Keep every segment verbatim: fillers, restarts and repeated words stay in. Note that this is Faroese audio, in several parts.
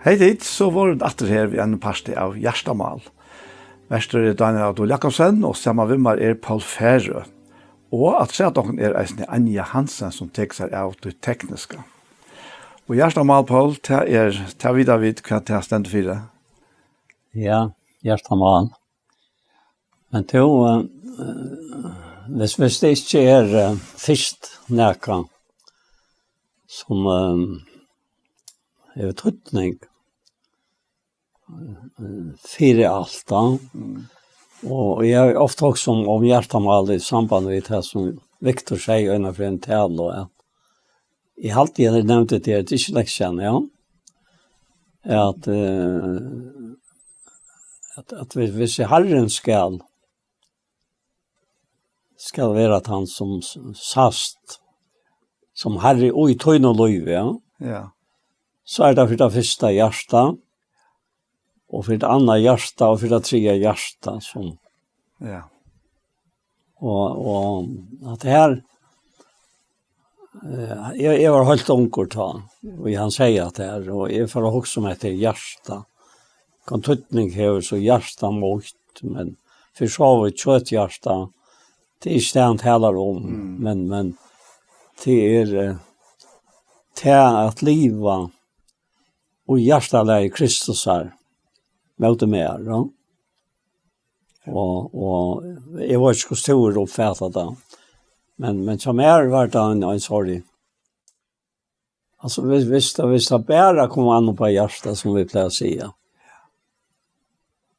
Hey tit, so vóru vit aftur her við einum parti av Hjartamál. Vertur er Daniel Abdul Jakobsen, og saman við mær er Poul Færø. Og afturat okkum er eisini Anja Hansen, sum tekur sær av tí tekniska. Og Hjartamál, Poul, tað er, tað vita vit, hvat tað stendur fyri. Ja, Hjartamál. Men tú, eh, hvis, hvis det ikke er eh, fyrst nækka som eh, er tøtning eh, fyri alt, da. Mm. Og jeg har ofte også om, om hjertemål i samband med det som Victor sier, og en av en tal, og at jeg alltid har nevnt det, det er ikke leksen, ja. At, eh, at, at hvis, hvis Herren skal, skal være at han som s- sast, som Herre og i tøyne løyve, ja. Ja. Så er det for det første hjertet, og for det andre hjertet, og for det tredje hjertet, som Ja. Og, og at her, eh, jeg, jeg var helt onkel da, og han sier at det her, og jeg får også med til hjertet. Hvilken tøtning har så hjertet mot, men for så vidt kjøtt hjertet, det er ikke det han taler om, mm. men, men det er eh, til at livet og hjertelæge Kristus er, møte med er, da. Og, og jeg var ikke stor oppfattet da. Men, men som er vært en, en sorg. Altså, hvis, hvis, det, hvis det bare kommer an på hjertet, som vi pleier å si, ja.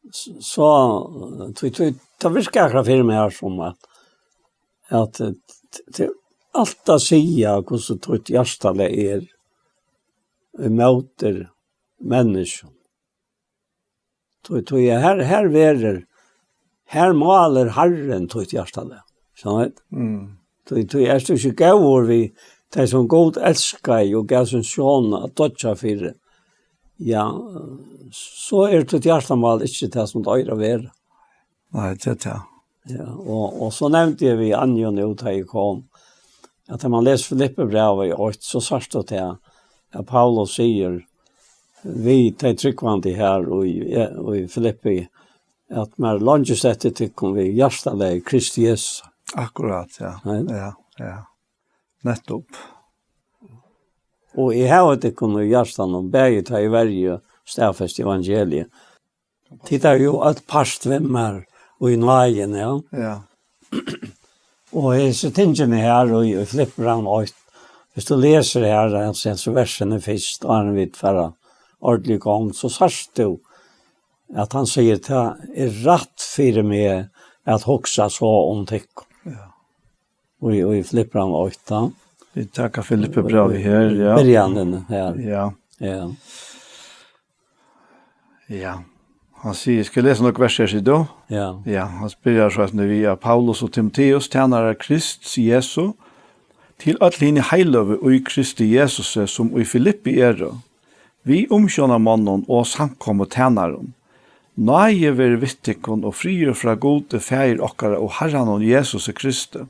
Så, så tror jeg, det virker akkurat for meg her som at, at det, det, alt å si, ja, hvordan tror jeg hjertet er, imot menneskjum. Tí, tí her, her verður, her málar Harrin títt hjartalag. Skilur tú? Mm. Tí, tí ert tú ikki góður við tey, sum Gud elskaði og gav sín son at doyggja fyri. Ja, so er títt hjartamál ikki tað, sum tað eigur at vera. Nei, tað er tað. Ja, og, og so nevndi eg við Anju nú, tá eg kom, at tá man lesur Filippibrævið í eitt, so sært tú tað, at Paulus sigur við tey trúgvandi her í, í Filippi, at mær leingist eftir tykkum við hjartalagi Kristi Jesu. Akkurát, ja. Nei? Ja, ja. Nettopp. Og eg havi tykkum í hjartanum, bæði tá eg verji og staðfesti evangeliið. Tit eru jú øll part við mær í náðini, ja. Ja. Og hesi tingini her, og í Filippibrævinum eitt, hvis tú lesur her, altso, hesi versini fyrst, og hann vit fara ordiliga í gongd, so sært tú, at hann sigur, tað er rætt fyri meg at hugsa so um tykkum. Ja. Og í, og í Filippibrævinum eitt, ja. Vit taka Filippibrævið her, ja. Byrjanin her. Ja. Ja. Ja. Hann sigur, skal eg lesa nøkur vers her, sigur tú? Ja. Ja, hann spyr so eisini við, ja, Paulus og Timoteus, tænarar Krists Jesu, til øll hini heiløgu í Kristi Jesusi, sum í Filippi eru, við umsjónarmonnum og samkomutænarum. Náði veri við tykkum og friður frá Gudi, Faðir okkara og Harranum Jesusi Kristi.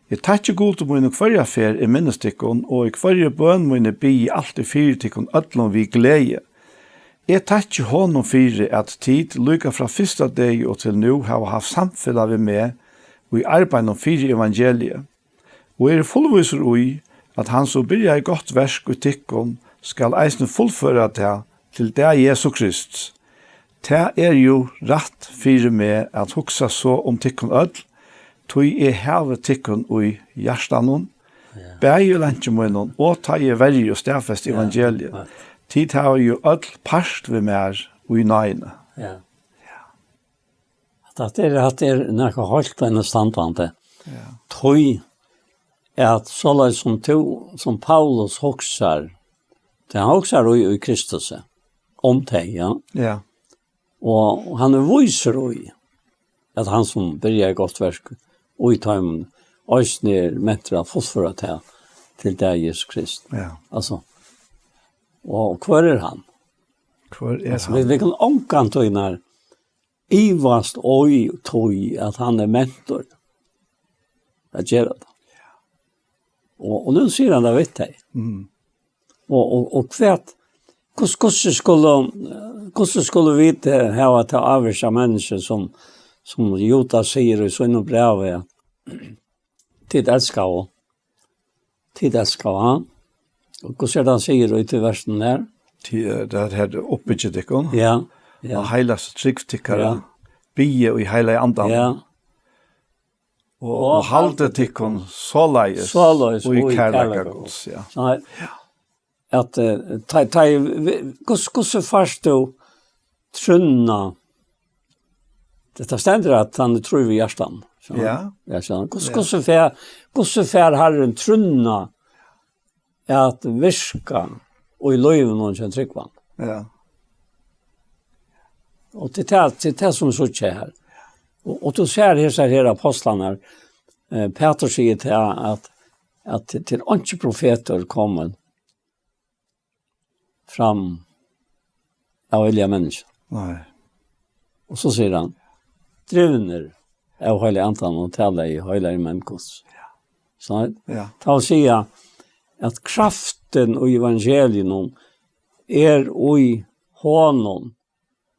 Eg takki Gudi mínum hvørja ferð eg minnist tykkum, og í hvørji bøn míni biði eg altíð fyri tykkum øllum við gleði. Eg takki honum fyri, at tit líka frá fyrsta degi og til nú hava havt samfelag við meg í arbeiðinum fyri evangeliið, og eri fullvísur í, at hann, sum byrjaði gott verk í tykkum, skal eisini fullføra tað til dag Jesu Krists. Tað er jú rætt fyri meg at hugsa so um tykkum øll, tí eg havi tykkum í hjartanum, ja, bæði í leingi mínum og tá eg verji og staðfesti, ja, evangeliið. Ja. Tit hava jú øll part við mær í náðini. Ja. Hatta er, hatta er nakað heilt einastandandi. Ja. Tí at soleiðis sum tú, sum Paulus hugsar, tað hann hugsar í, í Kristus, um tey, ja. Ja. Og hann er vísur í, at hann sum byrjaði gott verk í teimum, eisini er mentur at fullføra tað til dag Jesu Krist. Ja. Altso, og hvør er hann? Hvør er altso, hann? Vit, vit kunnu ongantíð nær ivast í tí, at hann er mentur at gera tað. Og, og nú sigur hann tað við tey. Mm. Og, og, og hvat, Hvussu, hvussu skulu, hvussu skulu vit, eh, hava tað ávirka menniskju sum, sum Judas sigur í sínum brævi, at tit elskaðu, tit elskaðu hann? Og hvussu er tað hann sigur í tí versinum her? Tí, eh, tað her uppbyggið tykkum. Ja, ja. Og heilagast trúgv tykkara. Ja. Biðið í heilaga andanum. Ja. Og, og haldið tykkum soleiðis Soleiðis í í kærleika kærleika Guds, ja. So at, eh, ta, ta, hvussu, hvussu fært tú trúnna? Tað stendur at hann trúði við hjartanum. So, Ja. Ja, so, hvussu, Ja. hvussu fær, hvussu fær Harrin trúnna at virka í lívinum hjá trúgvandi? Ja. Og til tað, til tað sum síggja her. Og, og tú sær hesar her apostlarnar, eh, Petur sigur til at, at til, til einki profetur komin fram av vilja menniskja. Nei. Og so sigur hann, drivnir av Heilaga Andanum og tala í heilagir menn Guds. Ja. So, Ja. tað vil siga at kraftin í evangelium er í honum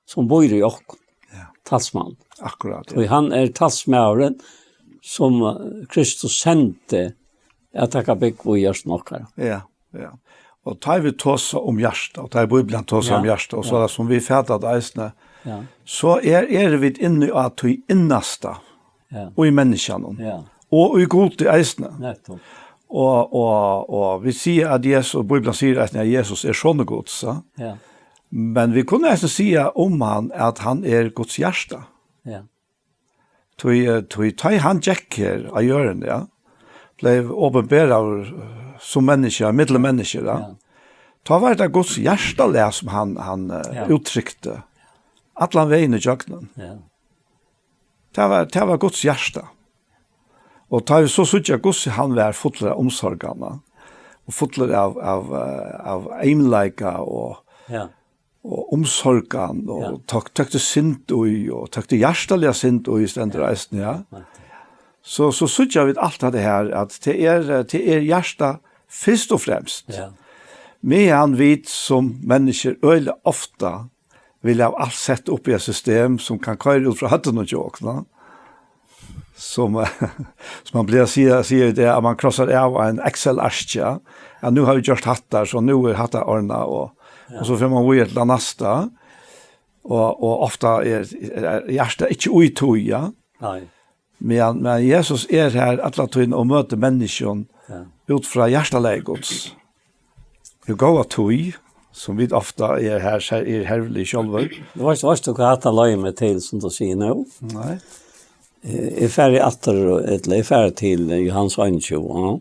sum býr í okkum. Ja. Talsmann. Akkurát, ja. Og hann er talsmaðurin sum, eh, Kristus sendi at taka búgv í hjartanum okkara. Ja, ja. Og tá vit tosa um hjarta, og tá Bíblian tosar um Ja, hjarta, og ja. so er tað sum vit fata tað eisini, Ja. so er, eru vit inni á tí innasta Ja. í menniskjanum. Ja. Og í Gudi eisini. Nettopp. Og, og, og vit siga at Jesus, og Bíblian sigur eisini at Jesus er sonur Guds, ja. Ja. Men vit kunnu eisini siga um hann at hann er Guds hjarta. Ja. Tí, eh, tí, tá hann gekk her á jørðini, ja, bleiv opinberaður, eh, sum menniskja, millum menniskju, ja. Ja. Tá var tað Guds hjartalag sum hann, hann, eh, Ja. úttrykti. Allan vegin ígjøgnum. Ja. Tað var, tað var Guds hjarta. Og tá vit so síggja, hvussu hann var fullur av umsorgana, og fullur av, av, eh, av eymleika og, Ja. og umsorgan, og Ja. tók, tók til synd í, og tók til hjartaliga synd í, stendur Ja. eisini, ja. Nei. So, so síggja vit alt hetta her, at tað er, tað er hjarta fyrst og fremst. Ja. Meðan vit sum menniskjur øgiliga ofta vilja hava alt sett upp í eitt system sum kann koyra út frá høvdinum hjá okkum, ja. Sum, sum man plagar at siga, siga í dag, at man krossar av ein Excel-ark, ja. Ja, nú hava vit gjørt hatta, so nú er hatta ordnað, og, Ja. og so fer man víðari til tað næsta. Og, og ofta er, er hjartað ikki í tí, ja. Nei. Men, men Jesus er her alla tíðina og møtir menniskjum Ja. út frá hjartalagi Guds. Í góða tíð, sum vit ofta er her, her, er herviliga sjálvir. Tú veitst, veitst tú hvat hatta leiðir meg til, sum tú sigur nú? Nei. Eh, eg fari aftur, ella eg fari til Jóhannes einogtjúgu, ja.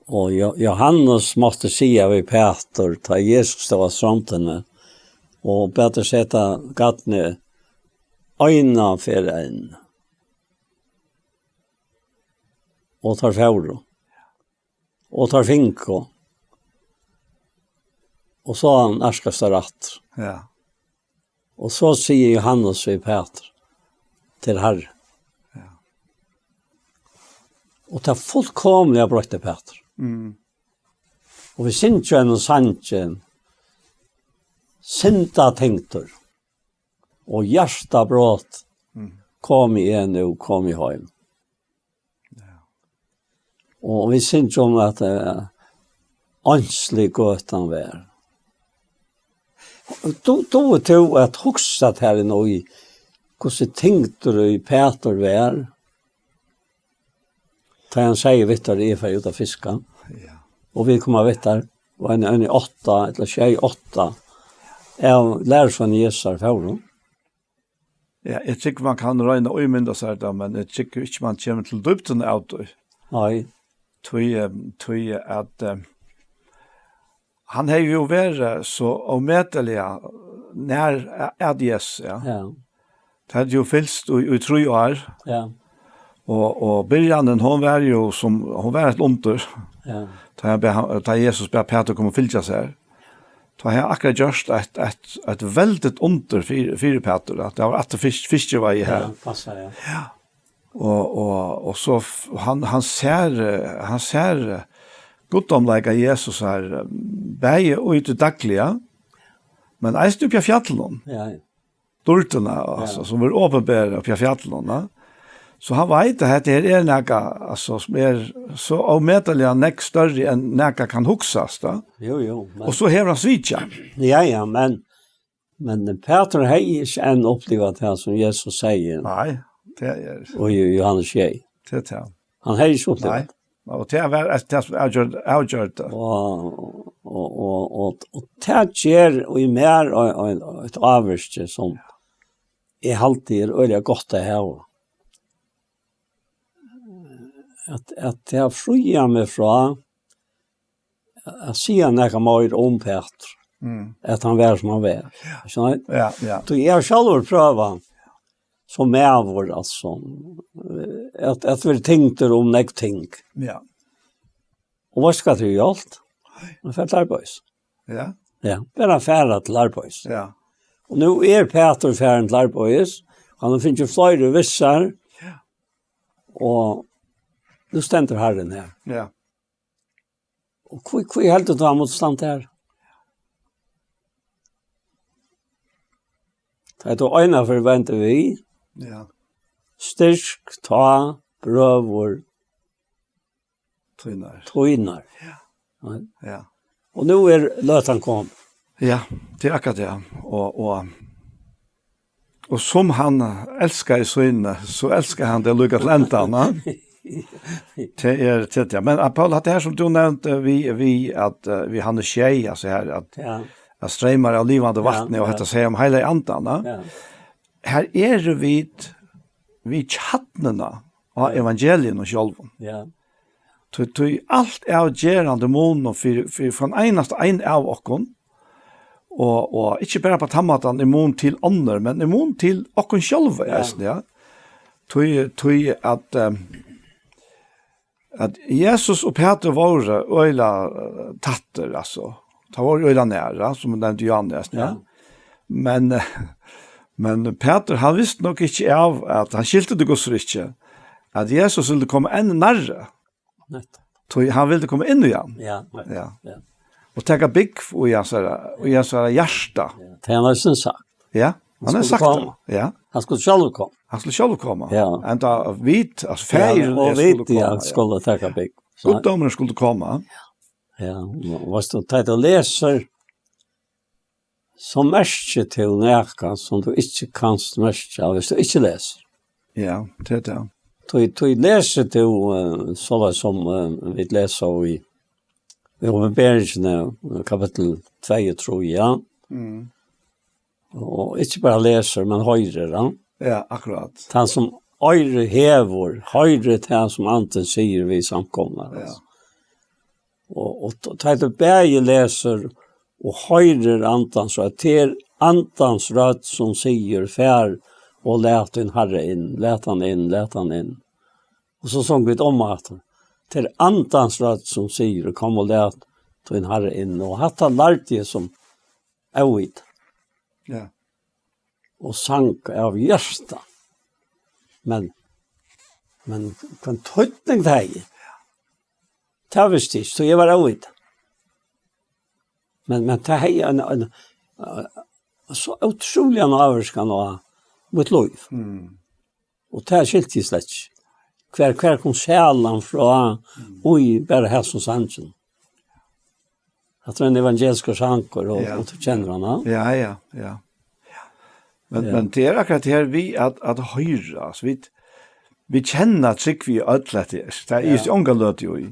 Og Jo-, Jóhannes mátti siga við Pætur, tá Jesus stóð á strondini, og bað teir seta garnið eina ferð enn. Og teir fóru. Og teir fingu. Og so hann arkast teir aftur. Ja. Og so sigur Jóhannes við Pætur, til Harra. Ja. Og tað fullkomliga broytti Pætur. Mm. Og vit syngja ein sang, syndatengdur og hjartabrot, Mm. komi eg nú, komi eg heim. Ja. Og vit syngja um at, eh, einslig gøtan var. Dugir tú at hugsa tær inn í, hvussu tyngdur í Pætur var, tá hann segði við teir, eg fari út at fiska. Ja. Og vit koma við teir, og ein, ein átta, ella sjey, átta, av lærisveinum Jesu fóru. Ja, eg trúgvi, man kann royna at ímynda sær tað, men eg trúgvi ikki, man kemur til dýpdina av tí. Nei. Tí, eh, tí at, eh, hann hevði jo verið so ómetaliga nær a-, at Jesu, ja. Ja. Tað hevði jo fylst í, í trý ár. Ja. Og, og byrjanin, hon var jo sum, hon var eitt undur. Ja. Tá hann bað, tá Jesus bað Pætur koma og fylgja sær. Tá hevði hann akkurát gjørt eitt, eitt, eitt veldigt undur fyri, fyri Pætur, at tað var aftur fisk-, fiskiveiði her. Ja, passar, ja. Ja. Og, og, og so f-, hann, hann sær, eh, hann sær, eh, guddómleika Jesus her, eh, bæði í tí dagliga, men eisini uppi á fjallinum. Ja, ja. Dýrdina, altso, ja, sum er opinberað uppi á fjallinum, ja. So hann veit at hetta her er nakað, altso, sum er so ómetaliga nógv størri enn nakað kann hugsast, ja. Jo, jo, men og so hevur hann svikið. Ja, ja, men, men Petur hevði ikki enn upplivað tað sum Jesus segði. Nei, tað er. Og Johannes sjey. Tað er tað. Hann hevði ikki upplivað. Nei. Og tað var eitt, tað sum avgjørdi, avgjørdi. Og, og, og, og, og tað ger í mær ein, ein, eitt ávirki sum eg haldi er øgiliga gott at hava. At, at tað fríar meg frá at siga nakað meir um Petur, mm, at hann var sum hann var. Ja. Ikki sant? Ja, ja. Tí eg havi sjálvur prøvað sum maður, altso, eh, at, at vera tyngdur um nógv ting. Ja. Og veitst hvat tú hevur gjørt? Nei. Hann fer til arbeiðis. Ja. Ja, bara fara til arbeiðis. Ja. Og nú er Petur farin til arbeiðis. Hann hevur fingið fleiri við sær. Ja. Og nú stendur Harrin her. Ja. Og hví, hví heldur tú hann mátti standa her? Tá er tú eina ferð vendur við. Ja. Styrk tá brøður tínar. Tínar. Ja. Ja. Ja. Og nú er løtan komin. Ja, tað er akkurát tað. Og, og, og sum hann elskaði síni, so elskar hann tey líka til endan, ja. Tað er, tað er, ja. Men, eh, Paul, hatta her sum tú nevndi, við, við at, eh, við Johannes sjey, altso her, at, ja, at streymar av livandi vatni, ja, og hetta, ja, sigur um Heilaga Andan, ja. Ja. Her eru vit við kjarnuna á evangelium sjálvum. Ja. Tí, tí alt avgerandi munur fyri, fyri hvønn einasta ein av okkum, og, og ikki bara á tann mátan í mun til onnur, men í mun til okkum sjálv, ja, eisini, ja. Tí, tí at, ehm, at Jesus og Petur vóru øgiliga, eh, tættir, altso. Teir vóru øgiliga nær, ja, sum vit nevndu Johannes, ja. Ja. Men, eh, men Petur, hann visti nokk ikki av, at hann skilti tað gudsríki, at Jesus vildi koma enn nærri. Nettupp. Tí hann vildi koma inn í hann. Ja, nettupp. Ja. Ja. Og taka búgv í hansara, í hansara hjarta. Ja. Tað hevur hann eisini sagt. Ja, hann hevur sagt tað. Hann skuldi koma. Ja. Hann skuldi sjálvur koma. Hann skuldi sjálvur koma. Ja. Enda vit, altso, ja, faðirin og er vit, skuldi koma, ja, skuldi taka búgv. So guddómurin skuldi koma. Ja, og veitst tú, tá tú lesur, so merkir tú nakað sum tú ikki kanst merkja, viss tú ikki lesur. Ja, tað er tað. Tí, tí lesur tú, eh, soleiðis sum, eh, vit lesa í, í Opinberingini, kapittul tvey og trý, ja. Mm. Og ikki bara lesur, men hoyrir, ja. Ja, akkurát. Tann sum oyrað hevur, hoyrir tað sum Andin sigur við samkomurnar, ja, altso. Og, og t-, tá tú bæði lesur og hoyrir Andans rødd, tað er Andans rødd sum sigur: "Far og lat tín Harra inn, lat hann inn, lat hann inn." Og so sungu vit um aftur: "Tað er Andans rødd sum sigur: Kom og lat tín Harra inn." Og hatta lærdi eg sum óvita. Ja. Og sang av hjarta. Men, men hvønn týdning tað hevði, tað visti eg ikki, so eg var óvita. Men, men tað hevði ein, ein, eh, so ótrúligan ávirkan á mítt lív. Mm. Og tað skilti eg slett ikki. Hvar, hvar kom sælan frá, mm, í bara hasum sangin? At tað er ein evangeliskur sangur, og, ja, og tú kennir hann, ja? Ja, ja, ja. Men, ja, men tað er akkurát tað her við at, at hoyra, altso, vit, vit kenna trúgv í øll hetta her. Tað er, ja, júst onga løtu í.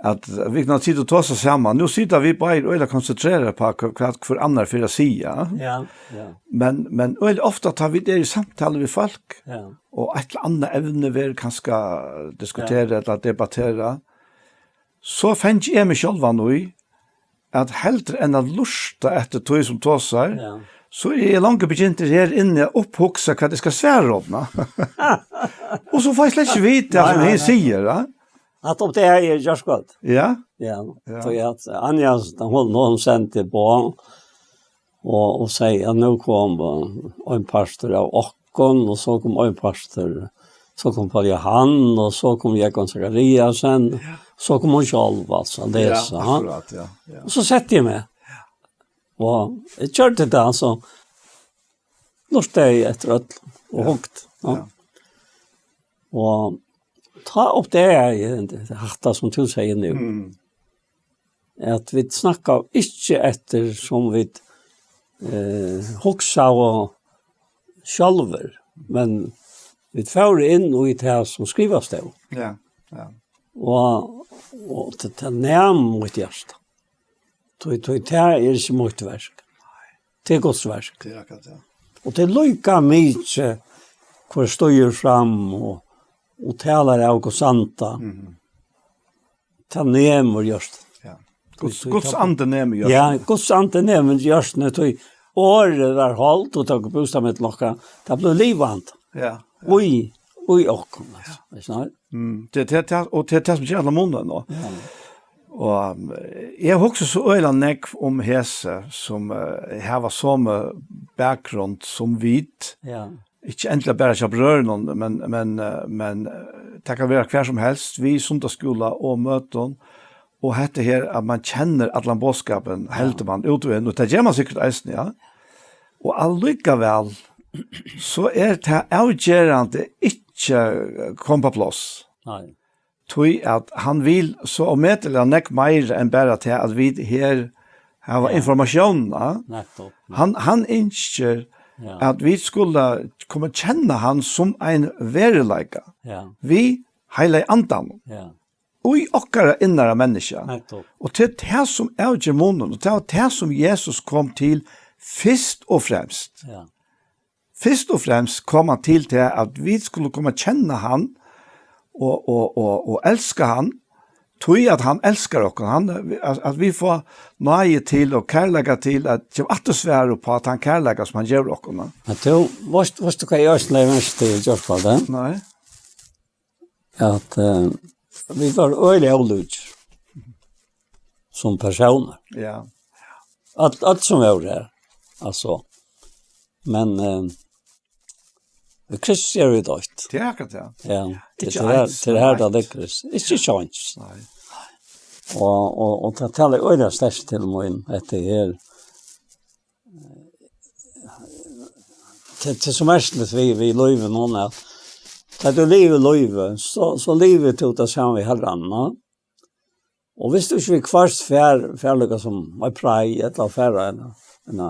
At vit kunnu sita og tosa saman. Nú sita vit báðir øgiliga konsentreraðir uppá hvat, hvat hvør annar fer at siga. Ja, ja. Men, men øgiliga ofta tá vit eru í samtalu við fólk, ja, og eitt ella annað evni verður kanska diskuterað, ja, ella debatterað, so fangi eg meg sjálvan í, at heldur enn at lurta eftir tí sum tosar, ja, so eri eg longu byrjaður her inni at upphugsa hvat eg skal svara honum. Og so fái eg slett ikki vita tað sum hin sigur, ja. At upp til her er gjørskot. Ja. Ja. Ja. So at Anja, hon, hon sendi boð og, og segði at nú kom, eh, ein partur av okkum, og so kom ein partur So kom Paul Johan, og so kom Jógvan Zachariasen, Ja. so kom hon sjálv, altso, at Ja, lesa, ha? akkurat, ja, ja. Og so setti eg meg. Og eg gjørdi tað, altso, lurtaði eftir øllum og Ja. hugdi, ja. Ja. Og tá uppdagaði eg hatta, sum tú sigur nú, Mm. at vit snakka ikki eftir, sum vit, eh, hugsaðu sjálvir, men vit fóru inn í tað, sum skrivað stóð. Ja, ja. Og, og tað, tað nam mítt hjarta. Tí, tí, tað er ikki mítt verk. Tað er Guds verk. Tað er akkurat, ja. Og tað er líka mikið, hvør stígur fram og, og talar av Guds anda. Mhm. Tað nemur hjørtuni. Ja. Guds, Tí, tí, Guds tá andi nemur hjørtuni. Ja, Guds andi nemur hjørtuni, tí orðið var holt og tók bústað millum okkar. Tað bleiv livandi. Ja, ja. Í, í okkum, altso. Ja. Veitst tú? Mm. Tað, tað, tað, og tað, tað sum ger allan munin, og, Ja. og, um, eg hugsi so øgiliga nógv um hesi, sum, eh, hava somu bakgrund sum vit. Ja. Ikki endiliga bara hjá brøðrunum, men, men, eh, men, eh, tað kann vera hvar sum helst, við sunnudagsskúla og møtum, og hetta her, at man kennir allan boðskapin, Ja. heldur man út og inn, og tað ger man sikkurt eisini, ja. Og allíkavæl, so er tað avgerandi ikki, eh, koma upp á pláss. Nei. Tí at hann vil so ómetaliga nógv meira enn bara tað, at vit her hava Ja. informatiónina. Nettupp. Hann, hann ynskir, Ja. at vit skulu koma at kenna hann sum ein veruleika. Ja. Við Heilaga Andanum. Ja. Í okkara innara menniskja. Nettupp. Og tað er tað, sum avger munin, og tað var tað, sum Jesus kom til fyrst og fremst. Ja. Fyrst og fremst kom hann til tað, at vit skulu koma at kenna hann og, og, og, og elska hann, tí at hann elskar okkum. Hann, at, at vit fáa náði til og kærleika til at geva aftursvar upp á tann kærleika, sum hann gevur okkum. Men tú, veitst, veitst tú, hvat eg eisini legði merki til, George, var tað? Nei. At, eh, vit vóru øgiliga ólíkir sum persónar. Ja. Øll, øll sum vóru her, altso. Men, eh, við Kristi eru vit eitt. Tað er akkurát tað. Ja, tað Ikki er her, eins, tað er her, men tað eitt. liggur. Ikki eins. Nei. Og, og, og tað talar øgiliga sterkt til mín, at tað er, tað, tað er so merkiligt við, við lívið nú, at tá tú livir lívið, so, so livir tú tað saman við Harran, no? Og viss tú ikki viðhvørt fær, fær líka sum eitt prei, ella fær ein, ein,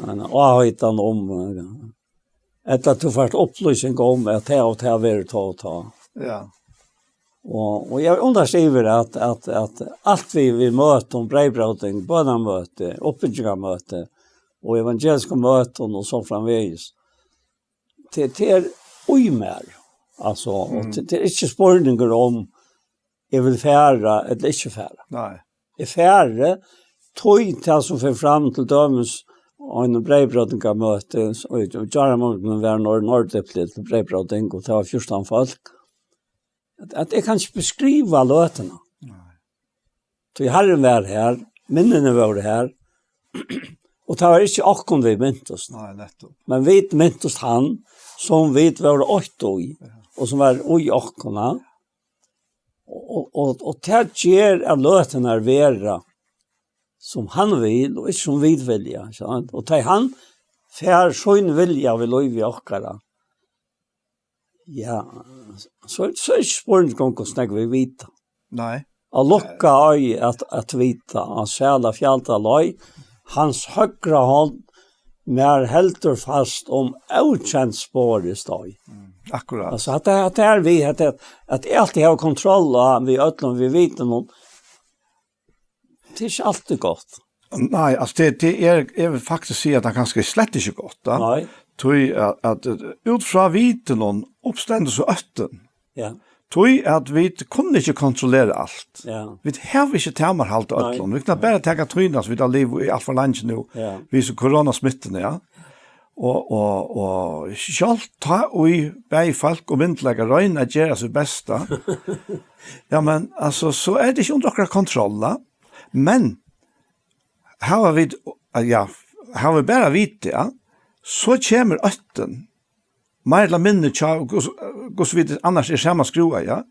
ein áheitan um, ella tú fært upplýsing um, at tað og tað verður tá og tá. Ja. Og, og eg undrast yvir, at, at, at alt vit, vit møta um breyðbróting, bønarmøti, uppbyggingarmøti, og evangelisku møtum og so framvegis. Tað, tað er í mær, altso, og Mm. tað, tað er ikki spurningur um eg vil fara ella ikki fara. Nei. Eg fari, tí tað sum fer fram til dømis á einum breyðbrótingarmøti, og í, í gjár morgun var Norð-, Norðdepli til breyðbróting, og tað var fjúrtan fólk. At, at eg kann ikki beskriva løtuna. Nei. Tí Harrin var her, minnini vóru her, og tað var ikki okkum vit mintust. Nei, nettupp. Men vit mintust hann, sum vit vóru eitt í, Ja. og sum var í okkum, ja. Og, og, og, og tað ger at løturnar verða sum hann vil, og ikki sum vit vilja, ikki sant? Og tá hann fær sín vilja við lívi okkara, ja, so, so er ikki spurning um, hvussu nógv vit vita. Nei. At lukka ei at, at vita, at sæla fjaldar lei, hans høgra hond mær heldur fast um ókent spor í støð. Mm, akkurát. Altso, at tað, at tað er vit, at, at, at eg altíð havi kontroll á, við øllum, við vitinum, tað er ikki altíð gott. Nei, altso, tað, tað er, eg vil faktiskt siga, at tað kanska er slett ikki gott, da. Nei. Tí at, at, eh, út frá vitinum uppstendur so óttin. Ja. Tí at vit kunnu ikki kontrollera alt. Ja. Vit hava ikki tamarhald á Nei. øllum. Vit kunnu bara taka tíðina, sum vit hava livað í alt for leingi nú, Ja. við so koronasmittuni, ja. Og, og, og sjálvt tá ið bæði fólk og myndugleikar royna at gera sítt besta, ja, men, altso, so er tað ikki undir okkara kontroll, da. Men hava vit, ja, hava vit bara vitað, ja, so kemur óttin. meir ella minni, tjá, hvussu, hvussu vit annars er samanskrúvað, ja.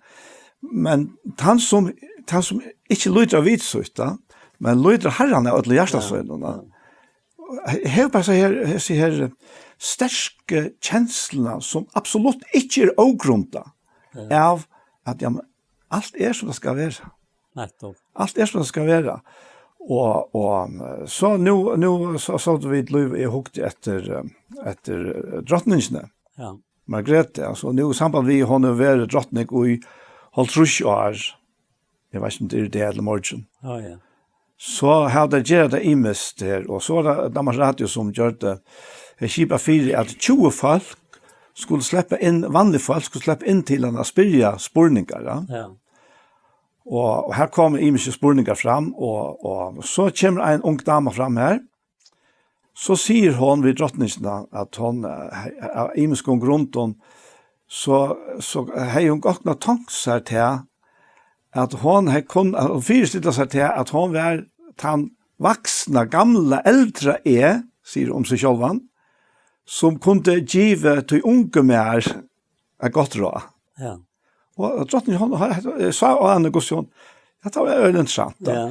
Men tann sum, tann sum ikki lýtur av viti sítt, da, men lýtur Harran av øllum hjarta sínum, da, hevur bara hesa her, hesa her sterku kensluna, sum absolutt ikki er ógrundað, av at, ja, men alt er, sum tað skal vera. Nettupp. Alt er, sum tað skal vera. Og, og, eh, so nú, nú so, so vit, Lív, eg hugdi eftir, eh, eftir, eh, drotningini. Ja. Margrethe, altso, nú í samband við, hon hevur verið drotning í hálvtrýss ár. Eg veit ikki, um tað er í dag ella í morgin. Ja, ja. So hava tey, gera tey ymiskt her, og so er tað Danmarks Radio, sum gjørdi, eh, skipað fyri, at tjúgu fólk skulu sleppa inn, vanlig fólk skulu sleppa inn til hana at spyrja spurningar, ja. Ja. Og, og her koma ymiskir spurningar fram, og, og so kemur ein ung dama fram her. So sigur hon við drotningina, at hon, eh, av ymiskum grundum, so, so hevði hon gott nokk tonkt sær til, at hon hevði kun-, at hon fyristilla sær til, at hon var tann vaksna, gamla, eldra eg, sigur um seg sjálvan, sum kundi givið tí ungu mær eitt gott ráð. Ja. Og, og drotningin, hon, hon, eg sá á henni, hvussu hon, ja, tað var øgiliga interessant, da. Ja.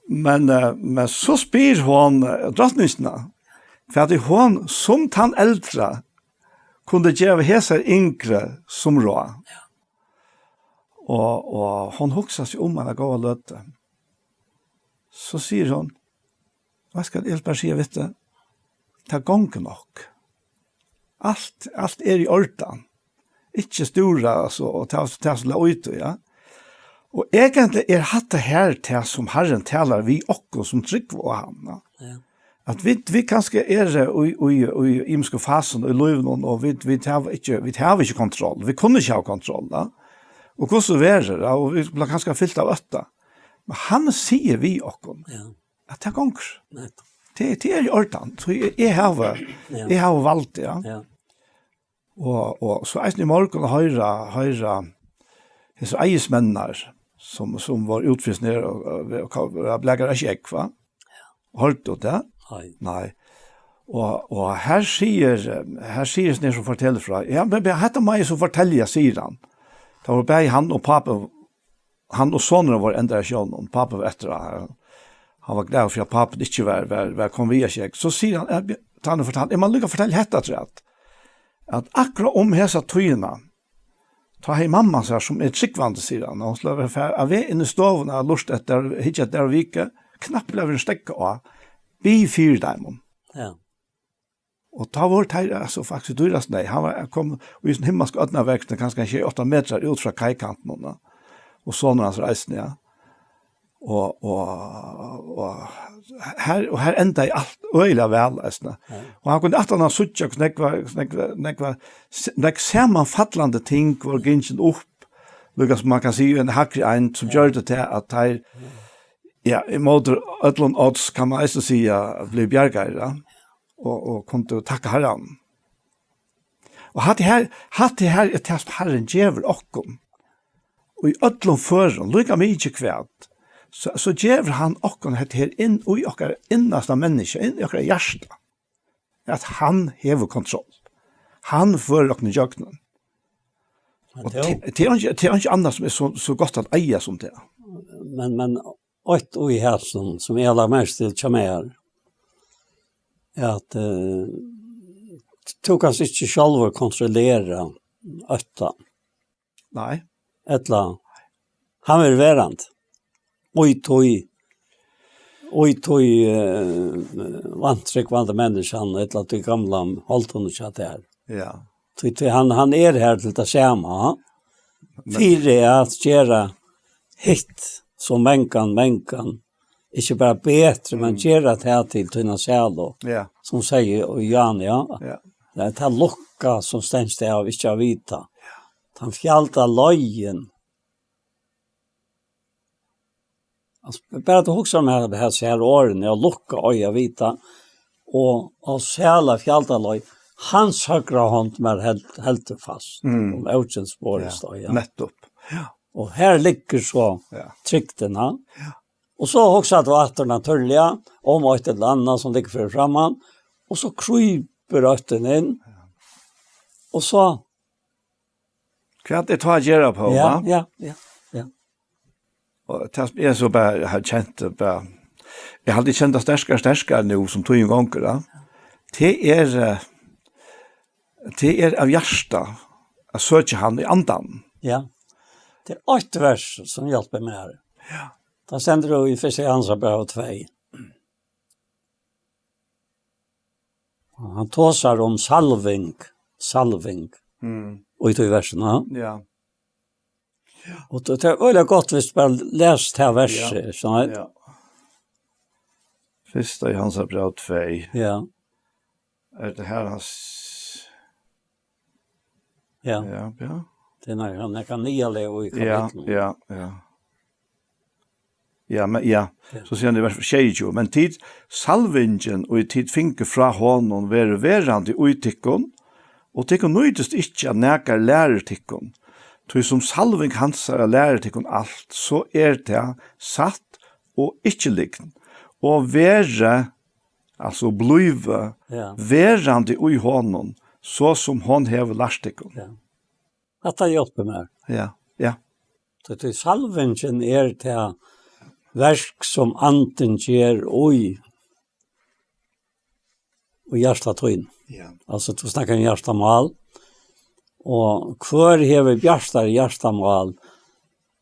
Men, eh, men so spyr hon, eh, drotningina, hvat er hon, sum tann eldra, kundi geva hesar yngru sum ráð? Ja. Og, og hon hugsar seg um eina góða løtu. So sigur hon, veitst hvat, eg vil bara siga við teg, tað gongur nokk. Alt, alt er í ordan. Ikki stúra, altso, og tað, tað sum lá út, ja. Og eigentliga er hatta her tað, sum Harrin talar við okkum, sum trúgva á hann, ja. Ja. At vit, vit kanska eru í, í, í ymisku fasum í lívinum, og vit, vit hava ikki, vit hava ikki kontroll. Vit kunnu ikki hava kontroll, ja. Og hvussu verður, ja, og vit blíva kanska fylt av ótta. Men hann sigur við okkum, ja, at tað gongur. Nettupp. Tað, tað er í ordan. So eg, eg havi, ja, eg havi vald, ja. Ja. Og, og so eisini í morgun at hoyra, hoyra hesar eiðismenninar, sum, sum vóru útfrysnir og, og, og, og blakaðu ikki egg, va? Hoyrdi tú tað? Nei. Nei. Og, og her sigur, her sigur hesar sum fortelja frá. Ja, men, men hetta má eg so fortelja, sigur hann. Tá var bæði hann og pápi, hann og sonurin vóru enn í sjónum. Pápi var eftir á. Hann var glaður fyri, at pápin ikki var, var, var komin við at sjekke. So sigur hann, eh, tá hann fortaldi, eg má líka fortelja hetta afturat, at akkurát um hesa tíðina, tá hevði mamman sær, sum er trúgvandi, sigur hann, hon skuldi vera far-, á veg inn í stovuna at lurta eftir, hyggja eftir Dóru Viku, knappliga verið steðgað á, bið fyri teimum. Ja. Og tá vóru teir, altso, faktiskt dýrast, nei, hann var, kom í sin himmalska ódnarvekst, kanska sjey, átta metrar út frá kaikantinum, ja. Og sonur hansara eisini, ja. Og, og, og her, og her endaði alt øgiliga væl, eisini. Ja. Og hann kundi aftan á síggja, hvussu nógv var, hvussu nógv, nógv var, s-, nógv samanfallandi ting vóru gingin upp, líka sum man kann siga, í eini hægri eind, sum, ja, gjørdi tað, at teir, ja, ímóti øllum odds, kann man eisini siga, blivu bjargaðir, ja. Og, og kundu takka Harranum. Og hatta her, hatta her er tað, sum Harrin gevur okkum. Og í øllum førum, líka mikið hvat, so, so gevur hann okkum hetta her inn í okkara innasta menniskja, inn í okkara hjarta, at hann hevur kontroll. Hann førir okkum ígjøgnum. Men og tað, tað er ikki, tað er ikki annað sum er so, so gott at eiga sum tað. Men, men eitt í hesum, sum eg havi lagt merki til hjá mær, er at, eh, tú kanst ikki sjálvur kontrollera óttan. Nei. Ella, hann verður verandi. Og í tí, og í tí, eh, vantrúgvandi menniskjan, ella tí gamla holdinum hjá tær. Ja. Tí, tí hann, hann er her til tað sama, ha? Men fyri at gera hitt, so mangan, mangan, ikki bara betri, men, mm, gera tað til tína sælu, ja, sum sigur í Jan, ja. Ja. Tað er tað lukka sum stendst av, ikki at vita. Ja. Tann fjalda leiðin. Altso, bara tú hugsar um her, her, her orðini, og lukka eiga vita, og, og sæla fjalda leið, hans høgra hond mær held-, heldur fast, mm, um ógildsborðið, ja, stóð, ja. Nettupp. Ja. Og her liggur so, ja, trygdin, ha? Ja. Og so hugsar tú aftur natúrliga um eitt ella annað sum liggur fyri framman, og so krýpur óttin inn. Ja. Og so, Hvat er tað at gera, Poul, ja, va? Ja, ja, ja. Og tað sum eg so bara har kent, bara, eg har aldri kent tað sterkari, sterkari nú, sum tíðin gongur, va? Tað er, eh, tað er av hjarta at søkja hann í andan. Ja. Tað er eitt vers, sum hjálpir mær. Ja. Tað stendur jú í fyrsta Jóhannesar bræv tvey. Og hann tosar um salving, salving, Mm. og í tí versinum, ja. Ja. Og tað, tað er øgiliga gott, hvis du bara les det verset, Ja. sånn at Ja. Fyrsta Jóhannesar bræv tvey. Ja. Er tað her hann s- Ja. Ja, ja. Tað er nær hann er kannialeg í Ja, kapitlinum. ja, ja. Ja, men, ja. Ja. So sigur hann í vers sjeyogtjúgu, "Men tit, salvingin, og tit fingu frá honum, verður verandi í tykkum, og tykkum nýtist ikki, at nakar lærir tykkum. Tí sum salving hansara lærir tykkum alt, so er tað satt og ikki lygn, og verði, altso blívi, Ja. verandi í honum, so sum hon hevur lært tykkum." Ja. Hatta hjálpir mær. Ja, ja. So tí salvingin er tað verk, sum Andin ger í, í hjarta tín. Ja. Altso, tú snakkar um hjartamál, og hvør hevur bjartari hjartamál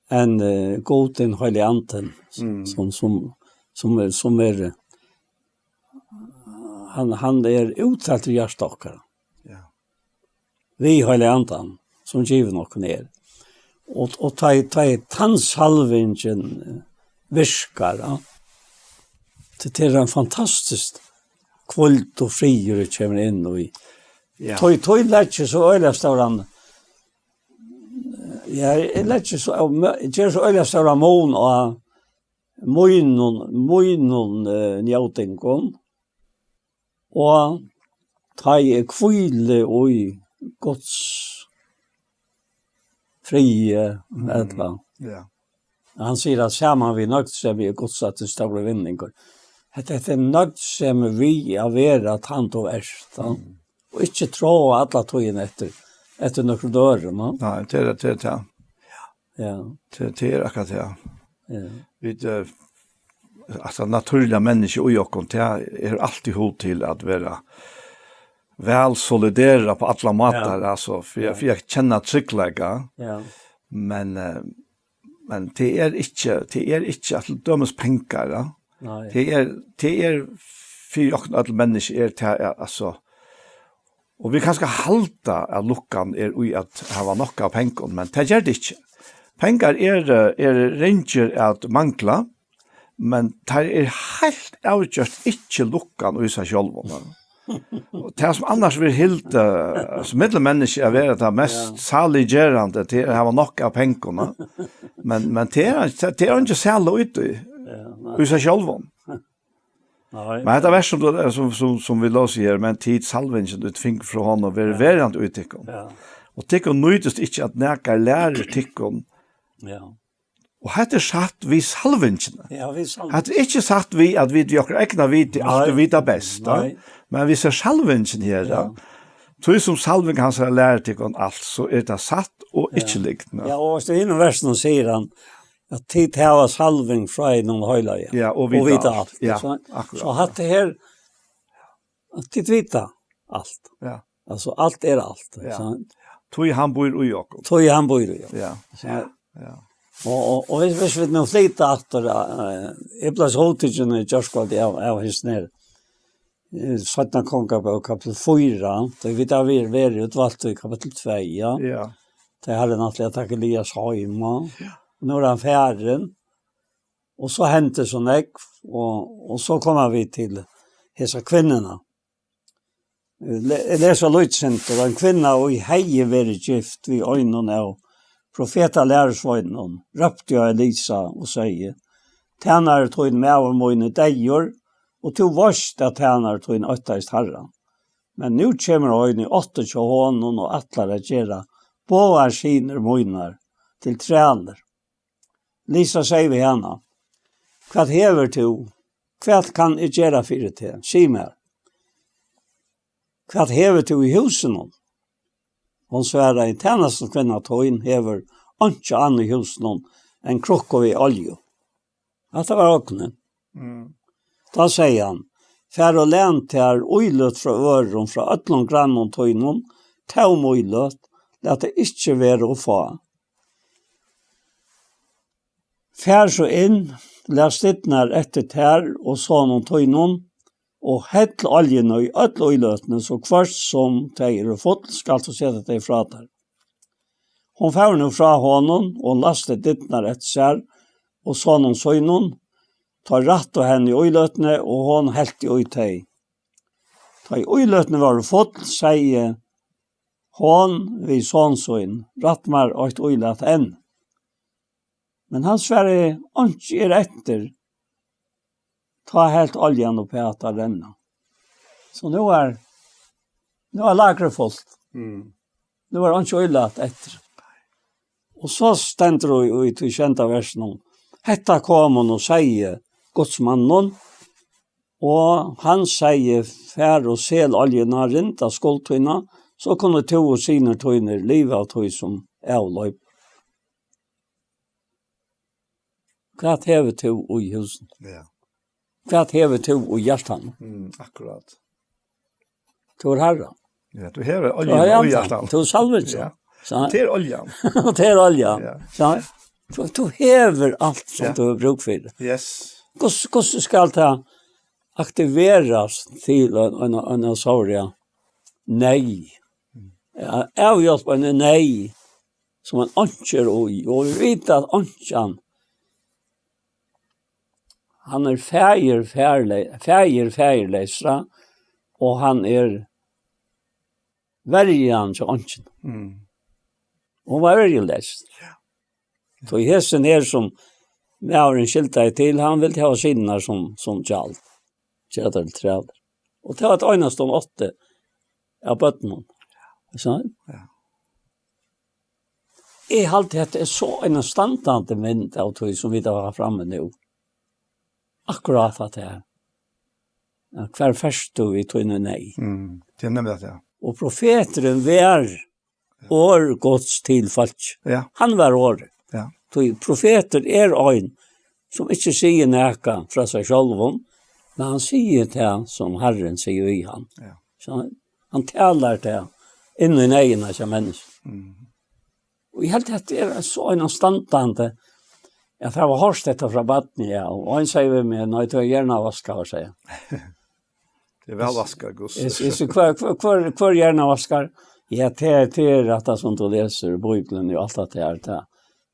enn, eh, Gud, hin heilagi Andin, Mm. sum, sum, sum er, sum er, hann, hann er úttaltur í hjarta okkara. Ja. Við heilaga Andan, sum givin okkum er. Og, og tá, tá tann salvingin, eh, virkar, ja, tað, tað er ein fantastisk kvøld og friður, ið kemur inn í. Ja. Tá, tá leggi eg so øgiliga stóran, ja, eg leggi so, ger so øgiliga stóran mun á mínum, mínum, eh, njótingum, og tá eg hvíli í Guds friði, Mm. ella Ja. Hann sigur at saman við nøgdsemi er Guds rættur størri vinningur. Hetta, hetta er nøgdsemi við at vera tann tú ert, ja. Mm. Og ikki tráa alla tíðina eftir, eftir nøkrum øðrum, ja. Nei, tað er, tað er tað. Ja. Tað, tað er akkurát tað. Ja. Vit, eh, altso, natúrliga menniskju í okkum, tað er altíð hug til at vera væl soliderað á allar mátar, Ja. altso, fyri, Ja. fyri at kenna tryggleika. Ja. Men, eh, men tað er ikki, tað er ikki at til dømis pengar, ja. Nei. Tað er, tað er fyri okkum øll menniskju er tað, ja, altso, og vit kanska halda at lukkan er í at hava nokk av pengum, men tað ger tað ikki. Pengar er, eh, er ringir at mangla, men tað er heilt avgjørt ikki lukkan í sær sjálvum, ja. Og tað sum annars verður hildið, eh, sum millum menniskju at vera tað mest Ja. saliggerandi, tað er at hava nokk av pengum, ja. Men, men tað er, tað er ikki særlig út í, Ja, nei. í sær sjálvum. Nei. Men hetta vers sum, tú- sum, sum, sum vit lósu her, "Men tit, salvingin, ið tit fingu frá honum, verður Ja. verandi í tykkum. Ja. Og tykkum nýtist ikki, at nakar lærir tykkum." Ja. Og hetta er sagt við salvingina. Ja, við salvingina. Hetta er ikki sagt við, at vit við okkara egna viti Nei. altíð vita best, ja. Nei. Men við sær salvingin her, ja. Ja. Tí sum salving hansara lærir tykkum alt, so er tað satt og Ja. ikki lygn, ja. Ja, og í hinum versinum sigur hann, at tit hava salving frá hinum heilaga. Ja, og vita Og vita alt. alt, Ja, so, akkurát. so hatta her, at tit vita alt. Ja. Altso, alt er alt, Ja. sant? Tí hann býr í okkum. Tí hann býr í okkum. Ja. Ja. Ja. Og, og, og hvis, hvis vit nú flyta aftur, eh, eg bleiv so hugtikin í gjárkvøldið av, av hesum her, eh, Seinna Kongabók, kapittul fýra, tí vit hava verið, verið útvalt í kapittul tvey, ja. Ja. Tey hava náttúrliga tikið Elias heim, ja. Ja. Nú er hann farin, og so hendi so nógv, og, og so koma vit til hesa kvinnuna. Le-, eg lesi lítið sindur. Ein kvinna, ið hevði verið gift við einum av profetalærusveinunum, rópti á Elisa og segði, "Tænari tín, maður mín, er deyður, og tú veitst, at tænari tín óttaðist Harran. Men nú kemur ein í ættir hjá honum og ætlar at gera báðar synir mínar til trælir." Elisa segði við hana, "Hvat hevur tú? Hvat kann eg gera fyri teg? Sig mær, hvat hevur tú í húsinum?" Hon svaraði: Tænastukvinna tín hevur einki annað í húsinum enn krukku við olju. Hatta var ognin. Mm. Tá segði hann: Far og læn tær íløt frá øðrum, frá øllum grannum tínum, tóm íløt, lat tað ikki vera ov fá. Far so inn, lat dyrnar eftir tær og soninum tínum, og hell oljuna í øll íløtini, so hvørt sum tey eru full, skalt tú seta tey frá tær. Hon fór nú frá honum og læsti dyrnar eftir sær og soninum sínum, tá rættu henni íløtini, og hon hellti í tey. Tá ið íløtini vóru full, segði hon við son sín: Rætt mær eitt ílat enn. Men hann svaraði: Einki er eftir. Tá helt oljan uppat at renna. So nú er, nú er lagrið fult. Mm. Nú er einki ílat eftir. Og so stendur í, í tí sjeynda versinum: Hetta kom hon og segði Guds manninum, og hann segði: Far og sel oljuna, rinda skuld tína, so kunnu tú og synir tínir liva av tí sum avloyp. Hvat hevur tú í húsinum? Ja. Hvat hevur tú í hjartanum? Mm, akkurát. Tú er Harra. Ja, tú hevur oljuna í hjartanum. Tú er salvið. Ja. Tað er oljan. Tað er oljan. Ja. Tú, tú hevur alt sum tú hevur brúk fyri. Yes. Hvussu, hvussu skal tað aktiverast til ein, ein, ein, ein sorg? Nei. Ja, avhjálpa ein nei, sum ein einki er í, og vit vita at einkjan, hann er faðir, faðirle-, faðir faðirleysra, og hann er verjan hjá einkjuni. Mm. Hon var verjuleys. Ja. So hesin her, sum maðurin skyldaði til, hann vildi hava synirnar sum, sum gjald. Gera teir til trælir. Og tað var tað einasta hon átti av børnum. So. Ja. Eg haldi, at tað er so ein standandi mynd av tí, sum vit hava frammi nú. Akkurát at tað er. Ja, hvar fert tú við tíni nei? Mm, tað er nemliga tað, ja. Og profeturin var orð Guds til fólk. Ja. Hann var orðið. Ja. Tí profetur er ein, sum ikki sigur nakað frá sær sjálvum, men hann sigur tað, sum Harrin sigur við hann. Ja. So hann, hann talar tað inn í neyðina hjá menniskjum. Mm. Og eg helt, at tað er so ein standandi, at eg havi hoyrt hetta frá barni, ja, og ein segði við meg: Nei, tú er hjarnavaskaður, segði hann. Tað er væl vaskað, Gus. Eg, eg, eg, hvør, hvør, hvør, hvør hjarnavaskar? Ja, tað er, tað er hatta sum tú lesur í Bíbliuni og alt hatta her, tað.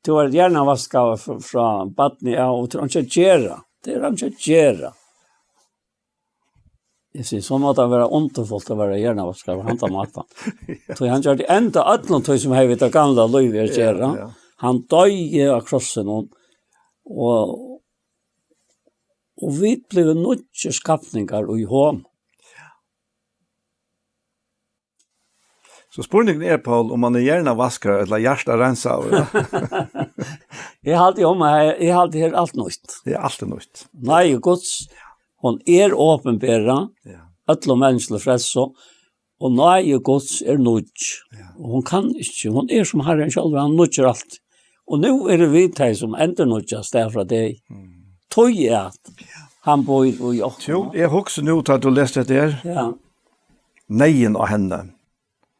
Tú ert hjarnavaskaður frá, frá barni av, og tú hevur einki at gera. Tað er einki at gera. Eg sigi, so má tað vera undurfult at vera hjarnavaskaður á handan mátan. Ja. Tí hann gjørdi enda øllum tí, sum hevði við tað gamla lívið at gera. Ja, ja. Hann doyði á krossinum, og, og vit blivu nýggir skapningar í honum. So spurningurin er, Poul, um hann er hjarnavaskaður ella hjartareinsaður, ja? Eg haldi um, eg, eg haldi, her er alt nýtt. Ja, alt er nýtt. Nei, Guds, hon er opinberað, ja, øllum menniskjum til frelsu, og náði Guds er nýggj. Ja. Og hon kann ikki, hon er sum Harrin sjálvur, hann nýggir alt. Og nú eru vit tey, sum endurnýggjast dag frá degi. Mm. Tí at hann býr í okkum. Jú, eg hugsi nú, tá tú lest hetta her. Ja. Neyðin á henni.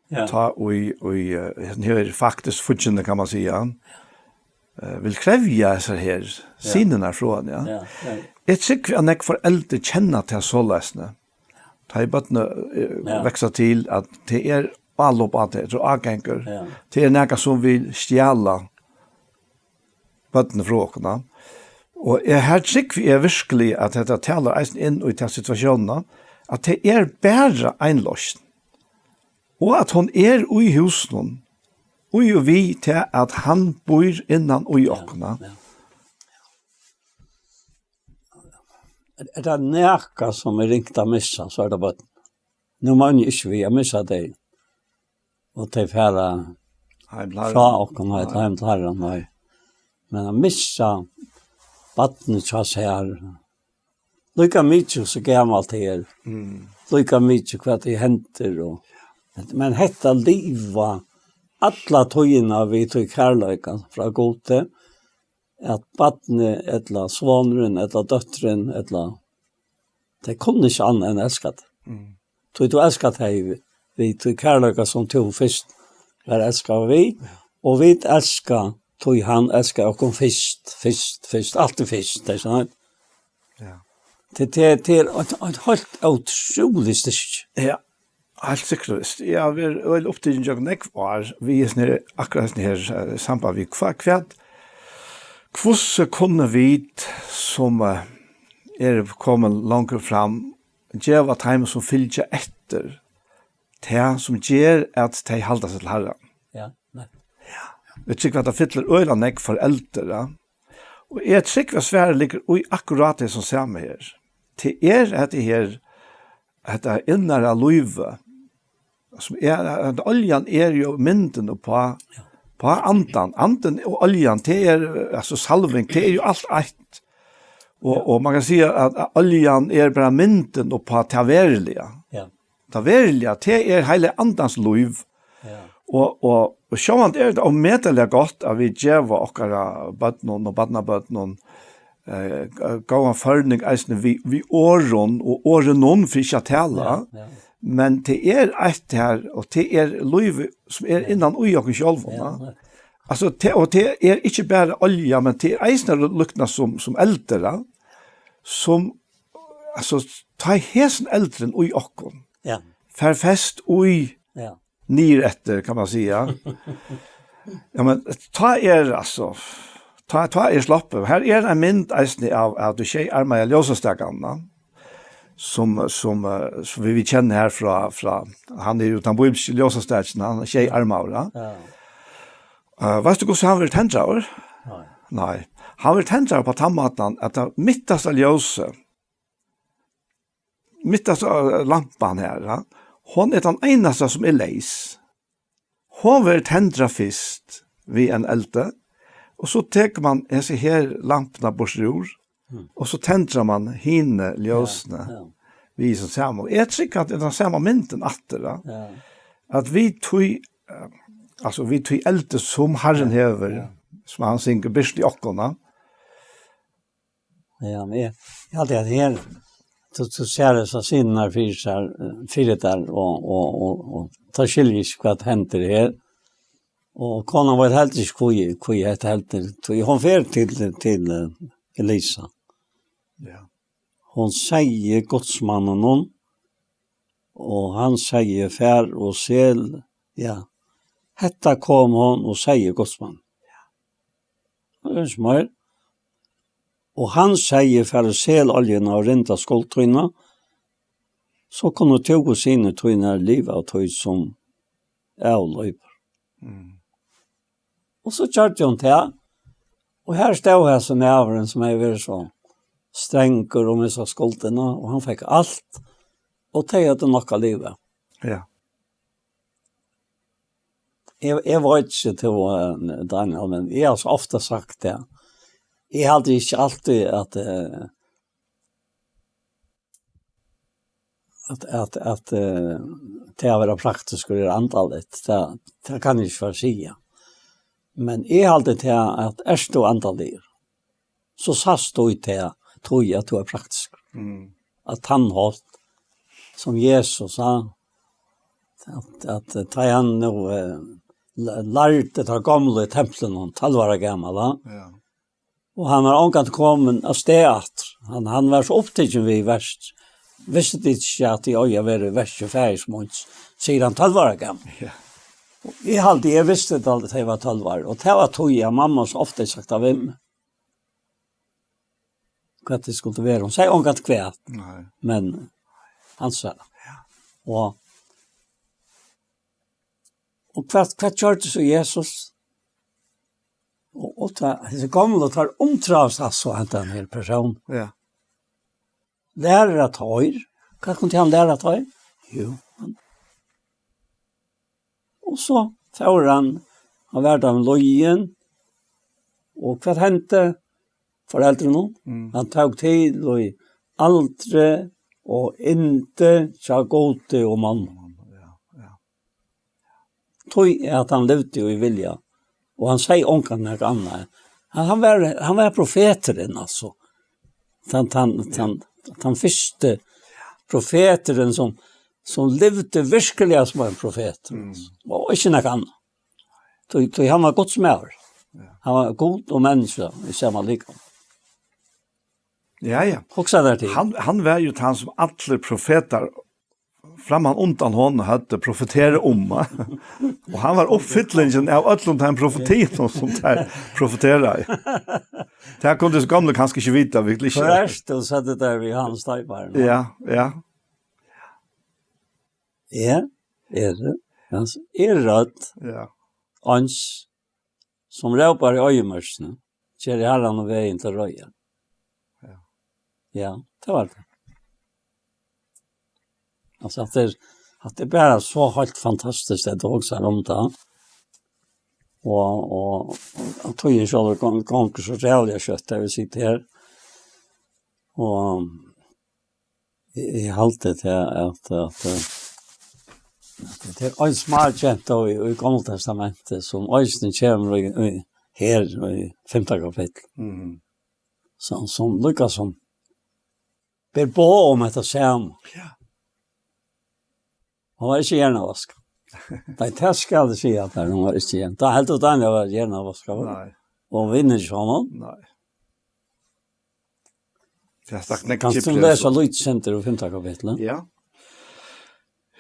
Ja. Tá í, í, eh, her er faktiskt fíggindin, kann man siga. Eh, vil krevja hesar her synirnar frá henni, ja. Ja, ja. Eg trúgvi, at nógv foreldur kenna tað soleiðis, ne? Tá ið børnini, eh, ja, vaksa til, at tað er álop á tað, tað er ágangur. Ja. Tað er nakað, sum vil stjala børnini frá okkum, ja. Og eg, her trúgvi eg virkiliga, at hetta talar eisini inn í ta situatiónina, at tað er bara ein loysn. Og at hon er í húsinum, í og við tað, at hann býr innan í okkum, ja. Ja. Er, er tað nakað, sum er ringt at missa, so er tað børn. Nú meini eg ikki við at missa tey, og tey fara heim til Harran, frá okkum, nei, nei, heim til Harran, nei. Men at missa barnið hjá sær, líka mikið so gamalt tað er, mm, líka mikið hvat tað hendir, og, men hetta liva alla tíðina við tí kærleika frá Gudi, at barnið, ella sonurin, ella dóttirin, ella, tey kunnu ikki annað enn elska teg. Mm. Tí tú elskar tey við, við tí kærleika sum tú fyrst var elskað við, og vit elska, tí hann elskar okkum fyrst, fyrst, fyrst, altíð fyrst, tað er sant. Ja. Tað, tað, tað er eitt, eitt heilt ótrúligt styrki. Ja, heilt sikkurt. Eg havi verið øgiliga upptikin gjøgnum nógv ár við hesum her, akkurát hesum her, eh, samband við hvat, hvat, hvussu kunnu vit, sum, eh, eru komin longur fram, geva teimum, sum fylgja eftir, tað, sum ger, at tey halda seg til Harran? Ja, nei. Eg trúgvi, at tað fyllir øgiliga nógv foreldur, ja. Og eg trúgvi, at svarið liggur í akkurát tað sum sama her. Tað er hetta her, hetta innara lívið, sum er, at oljan er jo myndin uppá, ja, uppá andan. Andin og oljan, tað er, altso, salving, tað er jo alt eitt. Og, ja, og man kann siga, at, at oljan er bara myndin uppá tað veruliga. Ja. Tað veruliga, tað er heilagi andans lív. Ja. Og, og, og sjálvandi er tað ómetaliga gott, at vit geva okkara børnum og barnabørnum, eh, góðan førning eisini við, við orðum og orðunum, fyri ikki at tala. Ja, ja. Men tað er eitt her, og tað er lívið, sum er, ja, innan í okkum sjálvum, ja, ja. Altso, tað, og tað er ikki bara olja, men tað er eisini lyktirnar sum, sum eldur, ja. Sum, altso, tá hesin eldurin í okkum, ja, fær fest í, ja, niður eftir, kann man siga. Ja, men tá er, altso, tá, tá er sloppið. Her er ein mynd eisini av, av tí sjey armaða ljósastakanum, sum, sum, eh, sum vit, vit kenna her frá, frá, hann er jo tann bíbliski ljósastakin, hann er sjey armaður, ja. Ja. Eh, veitst tú hvussu hann verður tendraður? Nei. Nei. Hann verður tendraður á tann mátan, at tað mittasta ljósið, mittasta, eh, lampan her, ja, hon er tann einasta sum er leys. Hon verður tendrað fyrst við ein eldi, og so tekur man hesa her lampuna burtur úr, mm, og so tendrar man hini ljósini, ja, ja, við sum sama. Og eg trúgvi, at tað er tann sama myndin aftur, ja. Ja. At vit tí, eh, altso, vit tí eldi sum Harrin, ja, hevur, ja, sum hann syngur, birst í okkum, ja. Ja, men eg, eg haldi at her, tú, tú sær hesar scenurnar fyri sær, eh, fyri tær, og, og, og, og tá skilji eg ikki hvat hendir her. Og konan veit heldur ikki, hví, hví hetta hendir. Tí hon fer til, til, eh, Elisa. Ja. Hon segði gudsmanninum, og hann segði: "Far og sel." Ja. Hetta kom hon og segði gudsmanninum. Ja. Og hann segði: "Far og sel oljuna og rinda skuld tína, so kunnu tú og synir tínar liva av tí sum avloypur." Mm. Og so gjørdi hon tað, og her stóð hesin maðurin, sum hevði verið so strangur um hesa skuldina, og hann fekk alt, og tey høvdu nokk at liva. Ja. Eg, eg veit ikki, tú, eh, Daniel, men eg havi so ofta sagt tað. Eg haldi ikki altíð at, eh, at, at, at, eh, tað at vera praktiskur er andaligt. Tað, tað kann eg ikki fara at siga. Men eg haldi tað at ert tú andaligur, so sæst tú í tað, tí at tú ert praktiskur. Mm. At tann hátt, sum Jesus, ha, at, at, eh, tá hann nú, eh, la-, lærdi teir gomlu í templinum, tólv ára gamal, ha? Ja. Og hann var ongantíð komin av stað aftur. Hann, hann var so upptikin við vers. Vistu tit ikki, at eg eigi at vera í verki faðirs míns, sigur hann tólv ára gamal. Ja. Og eg haldi, eg visti tað aldri, tá eg var tólv ár. Og tað var tí, at mamma so ofta hevði sagt tað við meg, hvat tað skuldi vera. Hon segði ongantíð hvat. Nei. Men hann sa. Ja. Og, og hvat, hvat gjørdi so Jesus? Og, og tá, hesi gomlu, teir undrast, altso, hendan her persón. Ja. Læra teir? Hvat kundi hann læra teir? Jú, hann, og so fór hann, hann var tann løgin, og hvat hendi? Foreldrunum. Mm. Hann tók til í aldri og yndi hjá Gudi og manni. Ja, ja. Tí at hann livdi í vilja, og hann segði ongan nakað annað. Hann, hann var, hann var profeturin, altso. Tann, tann, tann, tann fyrsti profeturin, sum, sum livdi virkuliga sum ein profetur, Mm. og ikki nakað annað. Tí, tí hann var Guds maður. Ja. Hann var Gud og menniskja í sama líkama. Ja, ja. Hugsa tær til. Hann, hann var jo tann, sum allir profetar framman undan honum høvdu profeterað um. Og hann var uppfyllingin av øllum teim profetium, sum teir profeteraðu. Tað kundu so gamli kanska ikki vita, virkliga ikki. Hvar ert tú, søgdu teir við Jóhannes Doyparan? Ja, ja. Eg eri, altso, eg eri rødd. Ja. Eins sum rópar í oyðimørkini, ger Harranum vegin til reiðar. Ja. Ja, tað var tað. Altso, at tað er, at tað er bara so heilt fantastiskt, at tú hugsar um tað. Og, og, og tíðin sjálv gon-, gongur so ræðuliga skjótt, tað vil siga her. Og eg, eg haldi til at, at, eh, at tað er ein smágenta í, í Gamla Testamenti, sum eisini kemur í, í, her í fimta kapitli. Mhm. Sum, sum líka sum ber boð um hetta sama. Ja. Hon var ikki hjarnavaskað. Nei, tað skal eg siga, at hon var ikki hjarn-, tá helt eg, at hon var hjarnavaskað, va? Nei. Og vinnur ikki honum. Nei. Tað er sagt nógv Kanst tú kiplir, lesa so. Lítið sindur úr fimta kapitli? Ja.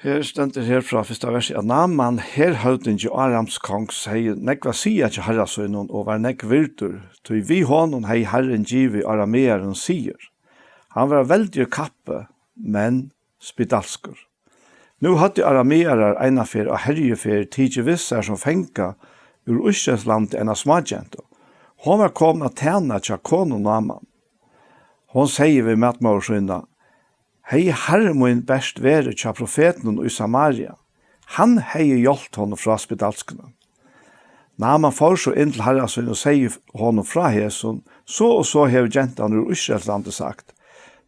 Her stendur her frá fyrsta versi, at Náman, herhøvdingi Arams kongs, hevði nógv at siga hjá harra sínum og var nógv virdur, tí við honum hevði Harrin givið aramearum sigur. Hann var veldigur kappi, men spedalskur. Nú høvdu aramearar einaferð á herjuferð tikið við sær sum fanga úr Ísraelslandi eina smágentu. Hon var komin at tæna hjá konu Náman. Hon segði við matmóður sína: "Hevði harri mín bert verið hjá profetinum í Samaria, hann hevði hjálpt honum frá spedalskunum." Náman fór so inn til harra sín og segði honum frá hesum: "So og so hevur gentan úr Ísraelslandi sagt."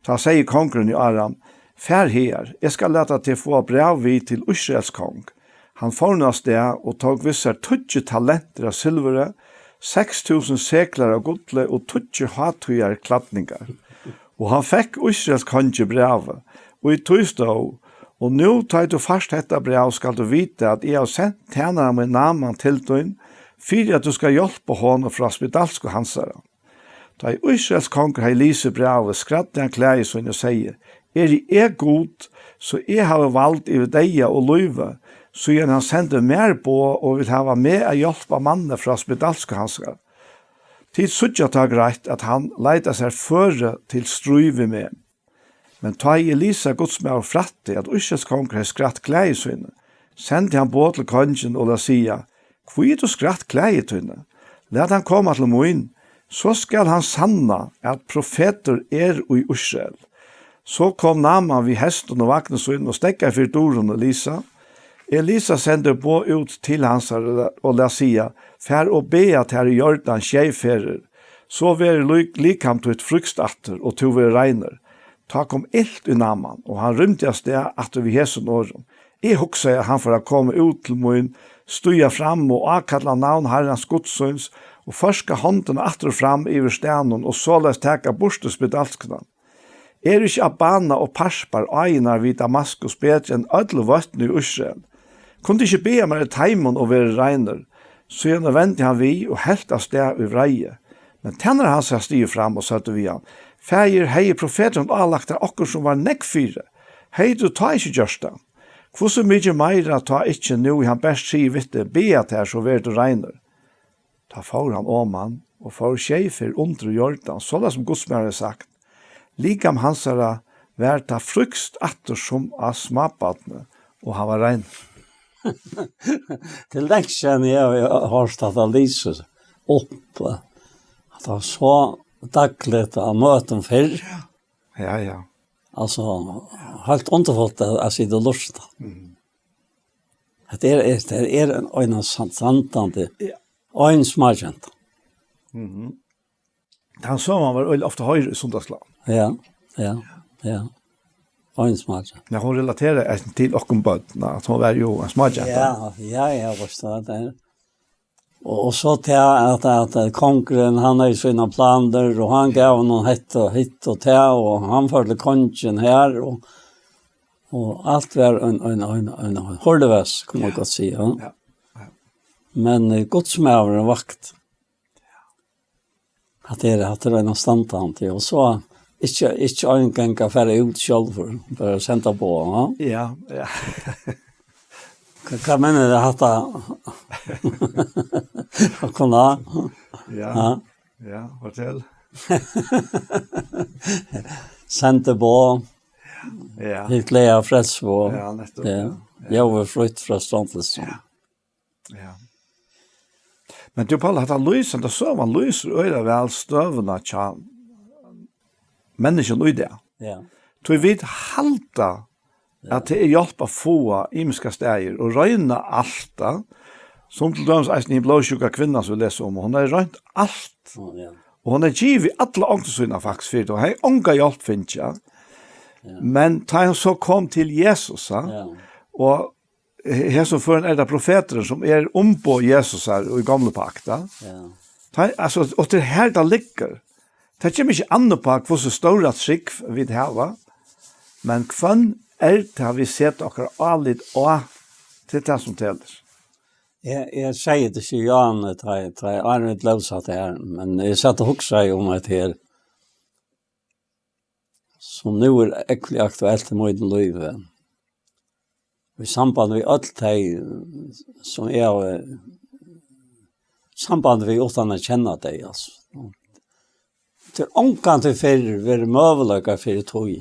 Tá segði kongurin í Aram: "Far hagar, eg skal lata teg fáa bræv við til Ísraels kong." Hann fór nú avstað og tók við sær tíggju talentir av silvuri, seks túsund seklar av gulli og tíggju hátíðarklædningar. Og hann fekk Ísraels kongi brævið, og í tí stóð: "Og nú, tá ið tú fært hetta bræv, skalt tú vita, at eg havi sent tænara mín Náman til tín, fyri at tú skal hjálpa honum frá spedalsku hansara." Tá ið Ísraels kongur hevði lisið brævið, skræddi hann klæði síni og segði: "Eri eg Gud, so eg havi vald yvir deyða og lívi, síðan hann sendir mær boð og vil hava meg at hjálpa manni frá spedalsku hansara? Tit síggja tá greitt, at hann leitar sær føri til stríð við meg." Men tá ið Elisa gudsmaður frætti, at Ísraels kongur hevði skrætt klæði síni, sendi hann boð til kongin og læt siga: "Hví hevur tú skrætt klæði tíni? Lat hann koma til mín, so skal hann sanna, at profetur er í Ísrael." So kom Náman við hestum og vagni sínum og steðgaði fyri durum Elisa. Elisa sendi boð út til hansara og læt siga: "Far og baða tær í Jordan sjey ferðir, so verður lík-, likam títt frískt aftur, og tú verður reinur." Tá kom ilt í Náman, og hann rýmdi avstað aftur við hesum orðum: "Eg hugsaði, at hann fór at koma út til mín, stíga fram og ákalla navn Harrans Guds síns, og førka hondina aftur og fram yvir staðnum og soleiðis taka burtur spedalskuna. Eru ikki Abana og Parpar, áirnar við Damaskus, betri enn øll vøtn í Ísrael? Kunnu tit ikki baða mær í teimum og verið reinur?" Síðani vendi hann við og helt avstað í vreiði. Men tænarar hansara stigu fram og søgdu við hann: "Faðir, hevði profeturin álagt tær okkurt, sum var nógv fyri, hevði tú tá ikki gjørt tað? Hvussu mikið meira, tá ikki nú hann bert sigur við teg: 'Baða tær, so verður tú reinur'?" Tá fór hann oman og fór sjey ferð undir Jordan, soleiðis sum gudsmaðurin hevði sagt. Likam hansara var tá frískt aftur sum á smábarni, og hann var rein. Til lengst síðan eg havi hoyrt at hann lýsir upp, at hann so dagligt á møtum fyrr. Ja, ja. Altso, heilt undurfult at, at sita og lurta. Mhm. Hetta er, er, hetta er ein, ein sann-, sannandi, Ja. ein smágenta. Mhm. Tann søgan var øgiliga ofta hoyrir í sunnudagsskúlanum. Ja, ja, ja. Ein smágenta. Ja, hon relaterar eisini til okkum børn, at hon var jo ein smágenta. Ja, ja, ja, veitst tú, at tað er. Og, og so til at, at, at kongurin, hann hevði sínar planir, og hann gav honum hetta og hitt og tað, og hann fór til kongin her, og, og alt var ein, ein, ein, ein, ein hurlivers, kann man gott siga. Ja. Men eh, gudsmaðurin vakt. At tað er, at tað er ein standandi, og so ikki, ikki eingong at fara út sjálvur, bara senda boð, ja. Ja, ja. Hva, hva meinar tú, hatta? At kunna? Ja. Ja. Ja, fortel. Senda boð. Ja. Hitt gleða frelsboð. Ja, nettopp, ja. Ja. Ja. Ljóðið frítt frá strondlesum. Ja. Ja. Men tú, Paul, hatta lýsir, hetta søgan lýsir øgiliga væl støðuna hjá menniskjum í dag. Ja. Tí vit halda, ja, at tað er hjálp at fáa ymiskar staðir og royna alt tað, sum til dømis eisini hin blóðsjúka kvinna, sum vit lesa um, hon hevur roynt alt. Ó, ja. Og hon hevur givið alla ogn sína faktiskt fyri tað, hon hevði onga hjálp fingið. Ja. Men tá hon so kom til Jesus, ja, ja, og he-, hesum førum er tað profeturin, sum er umboð Jesusar í gomlu pakt, ja. Ja. Tá, altso, og tað er her tað liggur. Tað kemur ikki an uppá, hvussu stóra trúgv vit hava, men hvønn er tað, vit seta okkara álit á, til tað sum telur. Eg, eg segði tað ikki, Jan, tá eg, tá eg, áðrenn vit lósu hatta her, men eg sat og hugsaði um hetta her, sum nú er ógvuliga aktuelt í mínum lívi. Í samband við øll tey, sum eg havi samband við uttan at kenna tey, altso. Tað er ongantíð fyrr verið møguleiki fyri tí,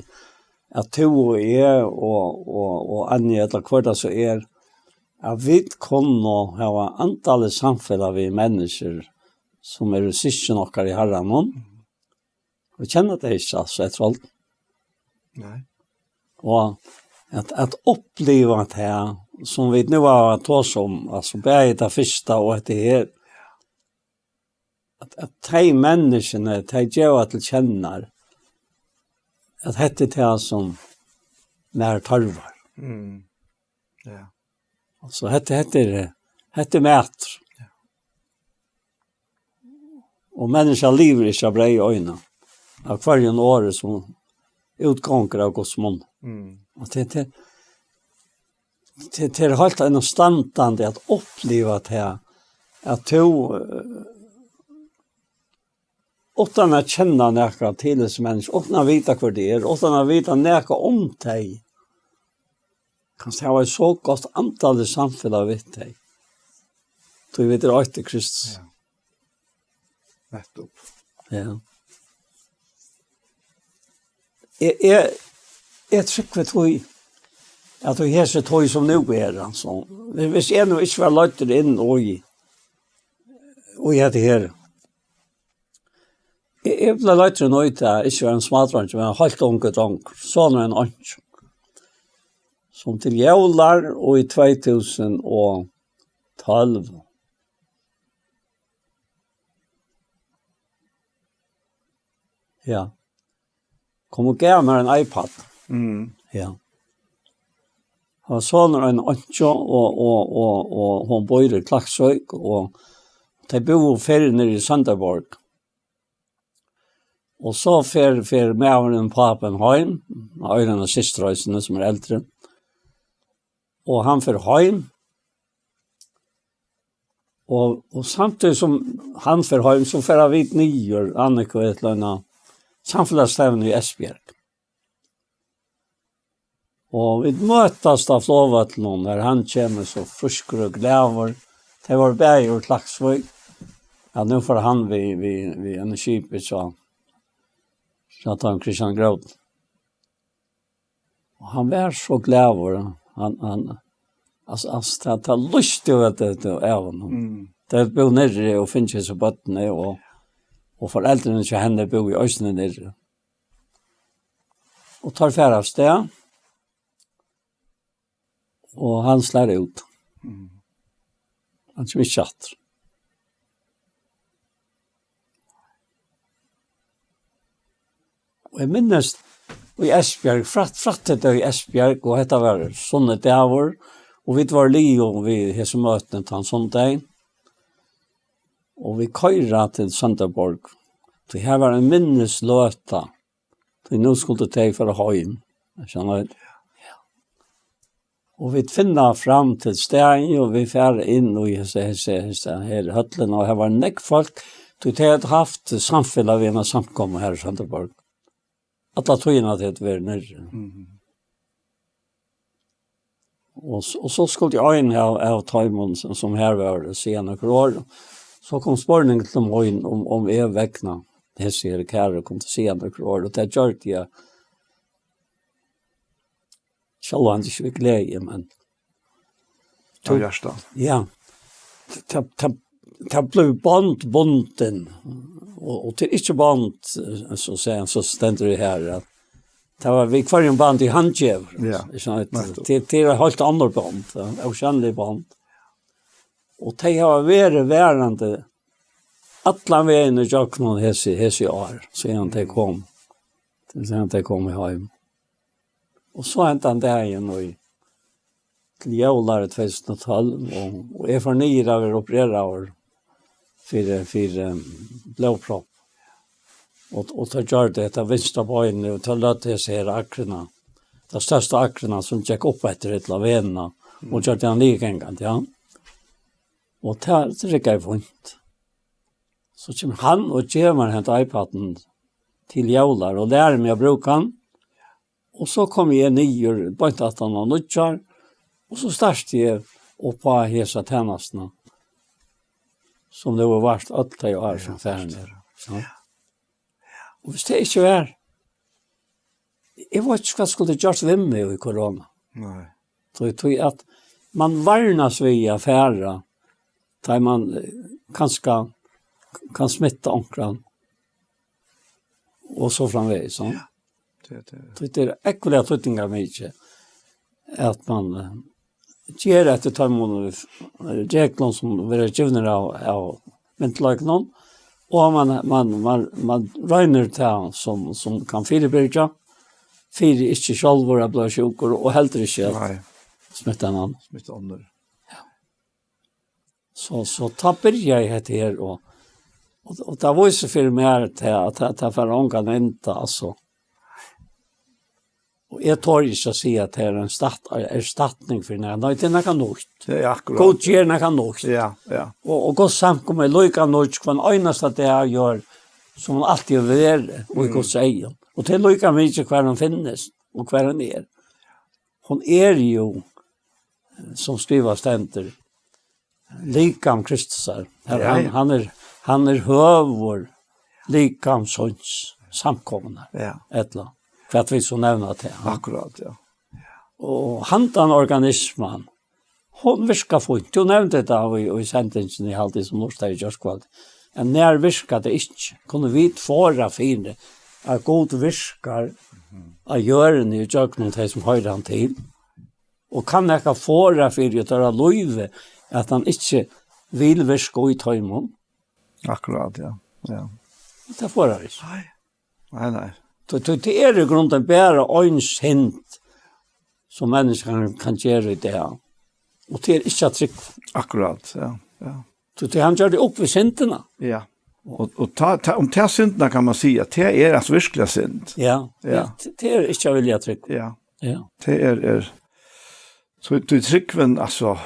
at tú og eg og, og, og Anja, ella hvør tað so er, at vit kunnu hava andaligt samfelag við menniskjur, sum eru systkin okkara í Harranum. Vit kenna tey ikki, altso, eftir alt. Nei. Og at, at uppliva tað, sum vit nú hava tosað um, altso, bæði tað fyrsta og hetta her, at, at tey menniskjuni, tey geva til kjennar, at hetta er tað, sum mær tørvar. Mm. Ja. Altso, hetta, hetta er, hetta er matur. Ja. Og menniskjan livir ikki av breyð eina, av hvørjum orði, sum útgongur av Guds munn. Mm. Og tað, tað, tað, tað er heilt einastandandi at uppliva tað, at tú, eh, uttan at kenna nakran til hesi menniskju, uttan at vita hvør tað er, uttan at vita nakað um tey, kanst hava eitt so gott andaligt samfelag við tey. Tí vit eru eitt í Kristus. Ja. Nettopp. Ja. Eg, eg, eg trúgvi tí, at í hesi tíð sum nú er, altso, hvis eg nú ikki var leiddur inn í, í hetta her, eg, eg bleiv leiddur inn í tað, ikki var ein smádrongur, men ein heilt ungur drongur, sonur ein einkju, sum til jólar og í tvey túsund og tólv, ja, kom og gav mær ein iPad. Mm. Ja. Hann var sonur ein einkju, og, og, og, og hon býr í Klaksvík, og tey búðu fyrr niðri í Sønderborg. Og so fer, fer maðurin, pápin, heim, og ein av systur eisini, sum er eldri. Og hann fer heim, og, og samtíðis sum hann fer heim, so fara vit niður, Annika og eg, til eina samfelagsstevnu í Esbjerg. Og vit møtast á flogvøllinum, har hann kemur so frískur og glaður. Tey vóru bæði úr Klaksvík. Ja, nú fór hann við, við, við einum skipi, so, so tá hann Christian Groth. Og hann var so glaður. Hann, hann, altso, altso, tað, tað lýsti jo, veit tú, av honum. Mm. Tey búðu niðri og fingu hesi børnini, og, og foreldrini hjá henni búðu eisini niðri. Og teir fara av stað, og hann slær út. Mm. Hann kemur ikki aftur. Og eg minnist, í Esbjerg, frætt, frætt hetta í Esbjerg, og hetta var sunnudagur, og vit vóru liðug við hesi møtini tann sunnudag. Og vit koyra til Sønderborg. Tí her var ein minnisløta. Tí nú skuldu tey fara heim. Skilst tú? Og vit finna fram til staðið, og vit fara inn í hesa, hesa, hesa her høllina, og her var nógv fólk, tí tey høvdu havt samfelag við eina samkomu her í Sønderborg. Alla tíðina tey høvdu verið niðri. Mhm. Og s-, og so skuldi ein av, av teimum, sum, sum her var, siga nøkur orð. So kom spurningurin til mín, um, um eg vegna hesi her kæru kundi siga nøkur orð, og tað gjørdi eg. Sjálvandi ikki við gleði, men Av hjarta. Ja. Tað, tað, tað bleiv bond bundin, og, og til ikki bond, eh, so siga, so stendur tað her, at tað var við hvørjum bandi hann gevur. Ja, Ikki sant? Nettupp. Tað, tað er heilt annar bond, ja, ósjónlig bond. Og tey hava verið verandi allan vegin í gjøgnum hesi, hesi ár, síðan tey kom, síðan tey kom heim. Og so hendan dagin í, til jólar í tvey túsund og tólv, og, og eg fór niður at vera opereraður fyri, fyri, um, blóðpropp. Og, og tá gjørdi hetta vinstra beinið, og tá løgdu hesi her akrina, ta størsta akrina sum gekk upp eftir ella venuna, og gjørdi hann niðurgangandi, ja. Og tá, tað riggaði fínt. So kemur hann og gevur mær henda iPadin til jólar og lærir meg at brúka hann. Og so kom eg niður beint aftan á nýggjár, og so starti eg upp á hesa tænastuna, sum nú er vart øll tey ár sum farin eru. Ja. Og hvis tað ikki var, eg veit ikki, hvat skuldi gjørt við meg í korona. Nei. Tí, tí at man varnast við at fara, tá man, eh, kanska kann smitta onkran, og so framvegis, so. Ja. Tað, tað. Tí tað er ógvuliga týdningarmikið, at man, eh, ger eftir teimum, eh, reglum, sum verða givnir av, av myndugleikunum, og man, man, man, man roynir tað, sum, sum kann fyribyrgja, fyri ikki sjálvur at blíva sjúkur, og heldur ikki at Nei. smitta ein annan. Smitta onnur. So, so tá byrjaði hetta her, og, og, og tað vísir fyri mær til at tað, tað fær ongan enda, altso. Og eg tori ikki at siga at tað er ein stat-, erstatning fyri nakað. Nei, tað er nakað nýtt. Ja, ja, akkurát. Gud ger nakað nýtt. Ja, ja. Og, og Guds samkoma er líka nýggj hvønn einasta dag hann ger, sum hon altíð hevur verið, og í Mm. Guds eygum. Og tað er líka mikið hvar hon finnist, og hvar hon er. Hon er jú, sum skrivað stendur, likam Kristusar. Her, Ja, hann, ja. hann er, hann er høvur likams síns, samkomuna. Ja. Ella hvat vit so nevna tað, ja. Akkurát, ja. Og handan organisman, hon virkar fínt. Tú nevndi tað í, í sendingini, eg haldi, sum lurtaði í gjárkvøld. Men nær virkar tað ikki? Kunnu vit forða fyri at Gud virkar á jørðini í gjøgnum tey, sum hoyra hann til? Og kann nakar forða fyri at teirra lívi, at hann ikki vil virka í teimum? Akkurát, ja. Ja. Tað forðar ikki. Nei. Nei, nei. Tí, tí, tað er í grunden bara ein synd, sum menniskjan kann, kann gera í dag. Og tað er ikki at trúgva. Akkurát, ja, ja. Tí, tí hann gjørdi upp við syndina. Ja. Og, og ta, ta, um ta syndina kann man siga, at tað er altso virkuliga synd. Ja, Ja. tað, tað er ikki at vilja trúgva. Ja. Ja. Tað er, er, so, tí trúgvin, altso,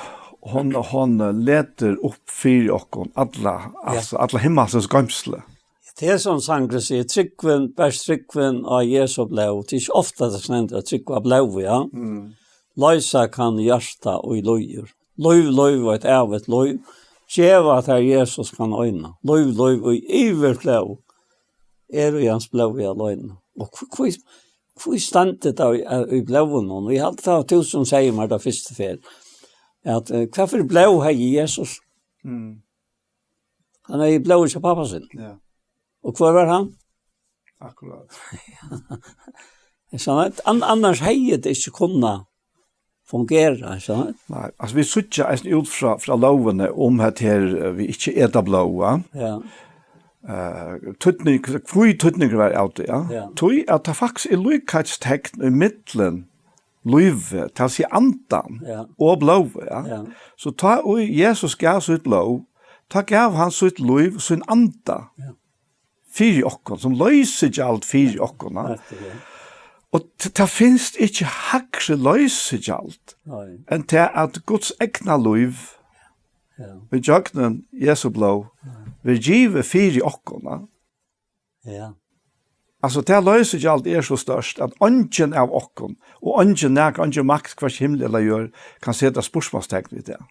hon, hon letur upp fyri okkum alla, Ja. altso, alla himmalsins goymslu. Tað er sum sangurin sigur, trúgvin, bert trúgvin á Jesu blóð. Tað er ikki ofta, tað stendur at trúgva á blóð, ja. Mm. Loysa kann hjarta, ið lýgur. Lív, lív, eitt ævigt lív. Geva tær Jesus kann eina. Lív, lív, í yvirflóð er í hans blóði aleina. Og hví, hví, hví stendur tað í, í blóðinum? Og eg haldi, tað var tú, sum segði mær tað fyrstu ferð, at, eh, hvat fyri blóð hevði Jesus? Mm. Hann hevði blóðið hjá pápa sín. Ja. Og hvør var hann? Akkurát. Ikki sant? An-, annars hevði tað ikki kunnað fungera, ikki sant? Nei, altso, vit síggja eisini út frá, frá lógini um hetta her, eh, vit ikki eta blóð, va? Ja. eh, týdning, hví týdningur var av tí, ja. Ja. Tí at tað faktiskt er líkheitsitekn í millum lívið, tað vil siga andan, Ja. og blóðið, ja. Ja. So tá ið Jesus gav sítt blóð, tá gav hann sítt lív, sín anda Ja. fyri okkum, sum loysigjald fyri okkum, ja. Akkurát. Og t-, tað finst ikki hægri loysigjald Nei. enn tað at Guds egna lív Ja. í gjøgnum Jesu blóð verður givið fyri okkum, ja. Ja. Altso, tað loysigjald er so stórt, at eingin av okkum, og eingin nakar, eingin makt, hvørki himmel ella jørð, kann seta spurdsmálstekn við tað.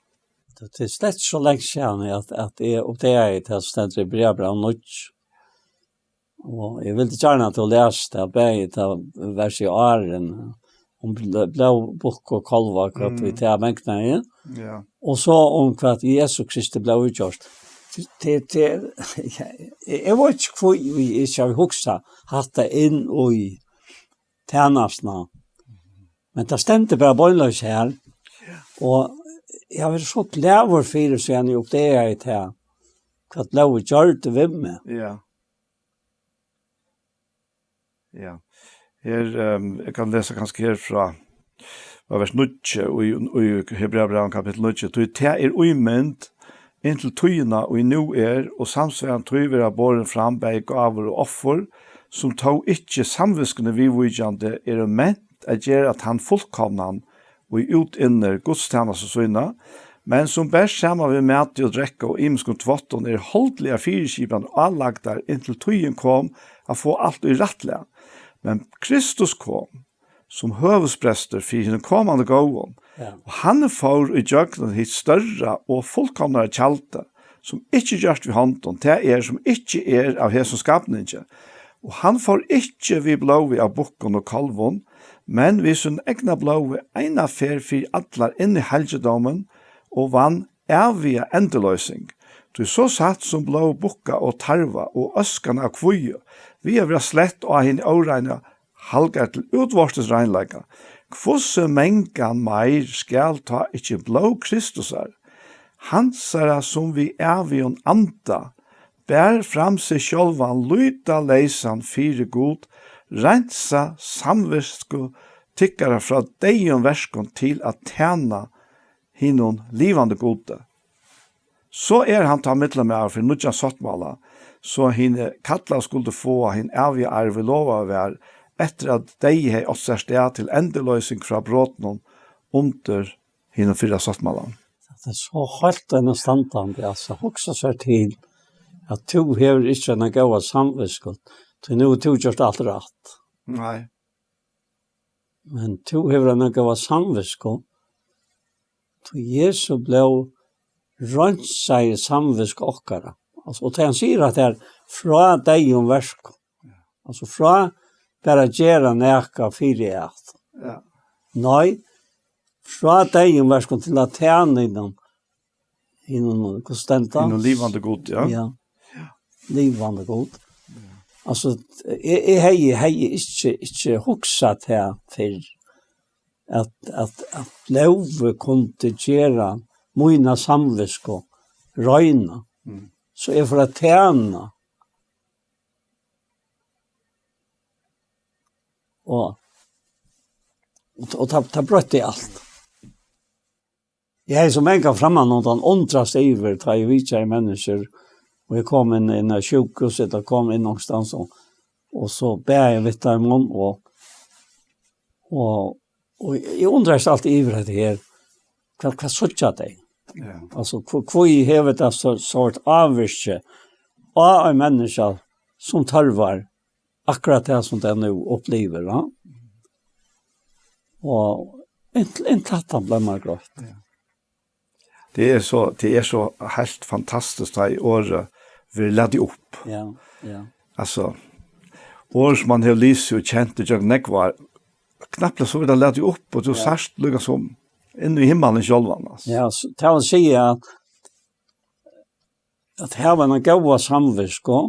Tað er slett so langt síðan, at, at eg uppdagaði tað, sum stendur í Brævbrævinum níggju. Og eg vildi gjarna, at tú lesi tað, bæði tað versið áðrenn, um bló-, blóðbukku og kálva, hvat Mm. við tað mengnaði. Ja. Og so um hvat Jesu Kristi blóð gjørdi. Tað, tað, eg, eg veit ikki, hví eg ikki havi hugsað hatta inn í tænastuna. Men tað stendur bara beinleiðis her. Og eg havi verið so glaður fyri, síðan eg uppdagaði tað, hvat blóðið gjørdi við meg. Ja. Ja. Her, ehm, eg kann lesa kanska her frá, frá vers níggju í, í Hebreabrævinum kapittul níggju. Tí tað er ímynd inntil tíðina, ið nú er, og samsvarandi tí verða borin fram bæði gávur og offur, sum tó ikki samvitskuni viðvíkjandi eru ment at gera tann fullkomnan, ið útinnir gudstænastu sína, men sum bert saman við mati og drekka og ymiskum tváttum eru holdliga fyriskipan álagdar, inntil tíðin kom at fáa alt í rætt lag. Men Kristus kom sum høvuðsprestur fyri hinum komandi góðum, Ja. og hann fór í gjøgnum hitt størra og fullkomnara tjaldið, sum ikki er gjørt við hondum, tað er, sum ikki er av hesum skapningi. Og hann fór ikki við blóði av bukkum og kálvum, men við sínum egna blóði eina ferð fyri allar inn í halgidómin og vann æviga endurloysing. Tí so satt sum blóð bukka og tarva og øskan av kvígu, við at vera slett á hin óreina, halgar til útvortis reinleika, hvussu mangan meir skal tá ikki blóð Kristusar, hansara, sum við ævigum anda bar fram seg sjálvan lýtaleysan fyri Gud, reinsa samvitsku tykkara frá deyðum verkum til at tæna hinum livandi Gudi. So er hann tá millummaður fyri nýggjan sáttmála, so hini kallaðu skuldu fáa hin æviga arv, ið lovaður var, eftir at deyði hevði átt sær stað til endurloysing frá brotunum undir hinum fyrra sáttmálanum. Tað er so heilt einastandandi, altso, hugsa sær til, at tú hevur ikki eina góða samvitsku, tí nú hevur tú gjørt alt rætt. Nei. Men tú hevur eina góða samvitsku, tí Jesu blóð reinsaði samvitsku okkara. Altso, og tað hann sigur, at tað er frá deyðum verkum. Altso, frá bara at gera nakað fyri at. Ja. Nei, frá deyðum verkum til at tæna hinum, hinum, hvussu stendur? Hinum livandi Gud, ja. Ja. Livandi Gud. Altso, eg, eg hevði, hevði ikki, ikki hugsað tað fyrr, at, at, at blóðið kundi gera mína samvitsku reina. Mm. So eg fór at tæna. Og, og, og tað, tað broytti alt. Eg hevði so mangan frammanundan undrast yvir, tá eg vitjaði menniskjur, og eg kom inn, inn á sjúkrahús, ella kom inn onkustaðni, og, og so bað eg við teimum, og, og, og eg undraðist altíð yvir hetta her. Hvat, hvat síggja tey? Ja. Altso, hví, hví hevur tað so, sort ávirki á ein menniskja, sum tørvar akkurát tað, sum tey nú uppliva, ja? Og inntil, inntil at hann bleiv mær greitt. Ja. Tað er so, tað er so heilt fantastiskt, tá ið orðið verður latið upp. Ja, ja. Altso, orð sum mann hevur lisið og kent í gjøgnum nógv ár, knappliga so verður tað latið upp, og tú Ja. sært líka sum inn í himmalin sjálvan, altso. Ja, so tað vil siga at, at hava eina góða samvitsku,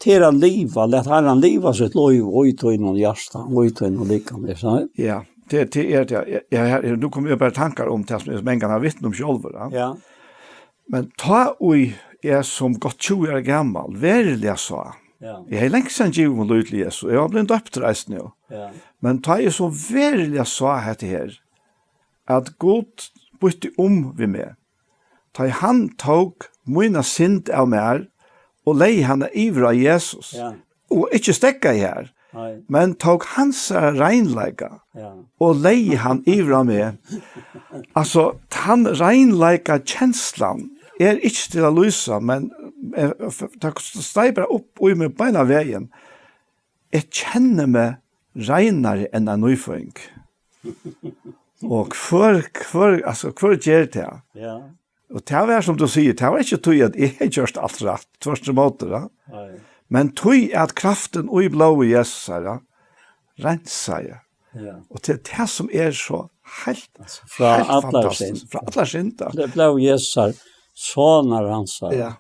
til at liva, lat Harran liva sítt lív í tínum hjarta, í tínum likami, er tað? Ja, tað, tað er tað. Ja, ja, her, nú komi eg bara í tankar um tað sum eg mangan havi vitnað um sjálvur, ja. Ja. Men tá ið eg sum gott tjúgu ára gamal veruliga sá, ja, eg hevði langt síðan givið mítt lív til Jesu, eg var blivin doyptur eisini nú. Ja. Men tá eg so veruliga sá hetta her, at Gud býtti um við meg, tá ið hann tók mína synd av mær og legði hana yvir á Jesus, ja, og ikki steðgaði har, nei, men tók hansara reinleika, ja, og legði hann yvir á meg. Altso, tann reinleika kenslan er ikki til at lýsa, men, eh, f-, tað steig bara upp í meg beinan vegin. Eg kenni meg reinari enn ein nýføðing. Og hvør, hvør, altso, hvør ger tað? Ja. Og tað var, sum tú sigur, tað var ikki tí, at eg hevði gjørt alt rætt, tvørturímóti, ja. Nei. Men tí, at kraftin í blóði Jesusar, ja, reinsaði. Ja. Og tað er tað, sum er so heilt, altso, frá heilt allari fantastiskt. Synd. Frá allari synd, ja. Blóð Jesusar sonar hansara, ja,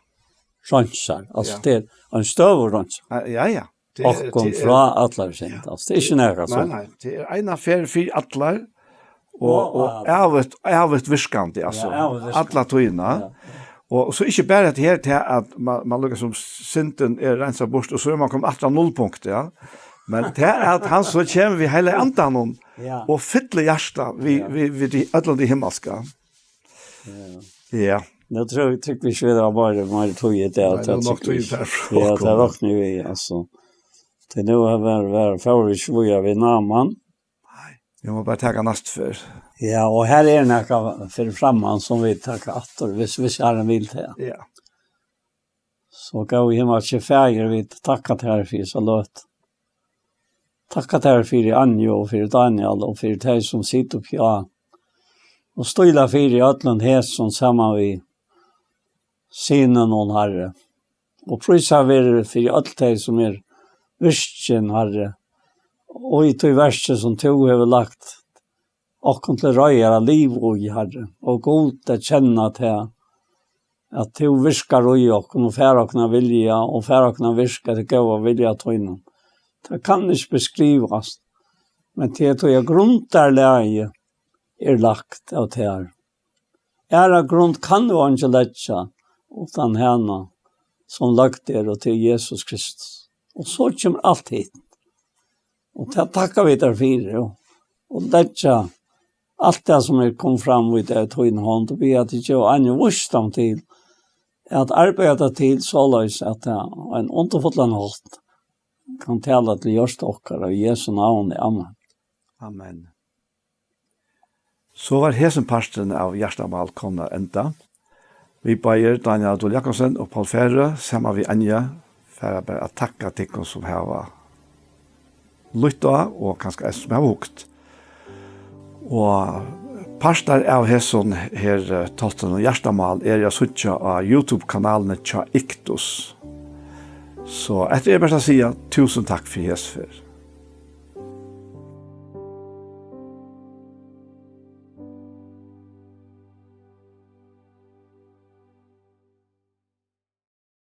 reinsar. Altso, ja, tað er ein støðureinsing. Ja, ja, ja. Tað er, okkum tað er frá allari synd. Ja. Altso, tað er ikki nakað, nei, sum, nei, tað er eina ferð fyri allar og, og, og ævigt, ævigt virkandi, altso, ja, ævigt virkandi, alla tíðina. Ja. Og so ikki bara hetta her, til at man, man líkasum syndin er reinsað burt, og so er man komin aftur á nullpunkt, ja. Men tað er at hann so kemur við Heilaga Andanum, ja, og fyllir hjartað við, ja, við, við tí, øllum tí himmalska. Ja. Ja. Nú trúgvi, trúgvi eg ikki, vit hava meira, meira tíð í dag. Nei, tað nú er nokk trúgvi eg tíð ikki. Her frá okkum. Ja, tað rokni vit, altso. Tí nú hava vit, vit fóru ikki víðari við Náman. Nei, vit mugu bara taka næstu ferð. Ja, og her er nakað fyri framman sum vit taka aftur, viss, viss Harrin vil tað. Ja. So, góði himmalski Faðir, vit takka tær fyri hesa løtu. Takka tær fyri Anju og fyri Daniel og fyri tey, sum sita uppi á og stíla fyri øllum hesum saman við synunum, Harri. Og prísað verið fyri øll tey, sum eru virkin, Harri, og í tí verki, sum tú hevur lagt okkum til reiðar at liva í, Harri. Og Gud, at kenna tað, at tú virkar í okkum og fær okkum at vilja og fær okkum at virka til góða vilja tínum. Tað kann ikki beskrivast, men tað er tí, at grundarlagið er lagt av tær. Aðra grund kann tú eingin leggja uttan hana, sum løgd er, og til Jesus Kristus. Og so kemur alt hitt. Og tað takka vit tær fyri, og, og leggja alt tað, sum er komið fram í dag, í tína hond, og biðja teg geva Anju vísdóm til at arbeiða tað til soleiðis, at tað á ein undurfullan hátt kann tala til hjørtu okkara, í Jesu navni. Amen. Amen. So var hesin parturin av Hjartamál komin at enda. Vit báðir, Dánjal Dul Jakobsen og Poul Færø, saman við Anja, fara bara at takka tykkum, sum hava lytt á, og kanska eisini, sum hava hugt. Og partar av hesum her, eh, táttinum Hjartamál eru at síggja á YouTube-kanalini hjá Iktus. So eftir er bert at siga túsund takk fyri hesa ferð.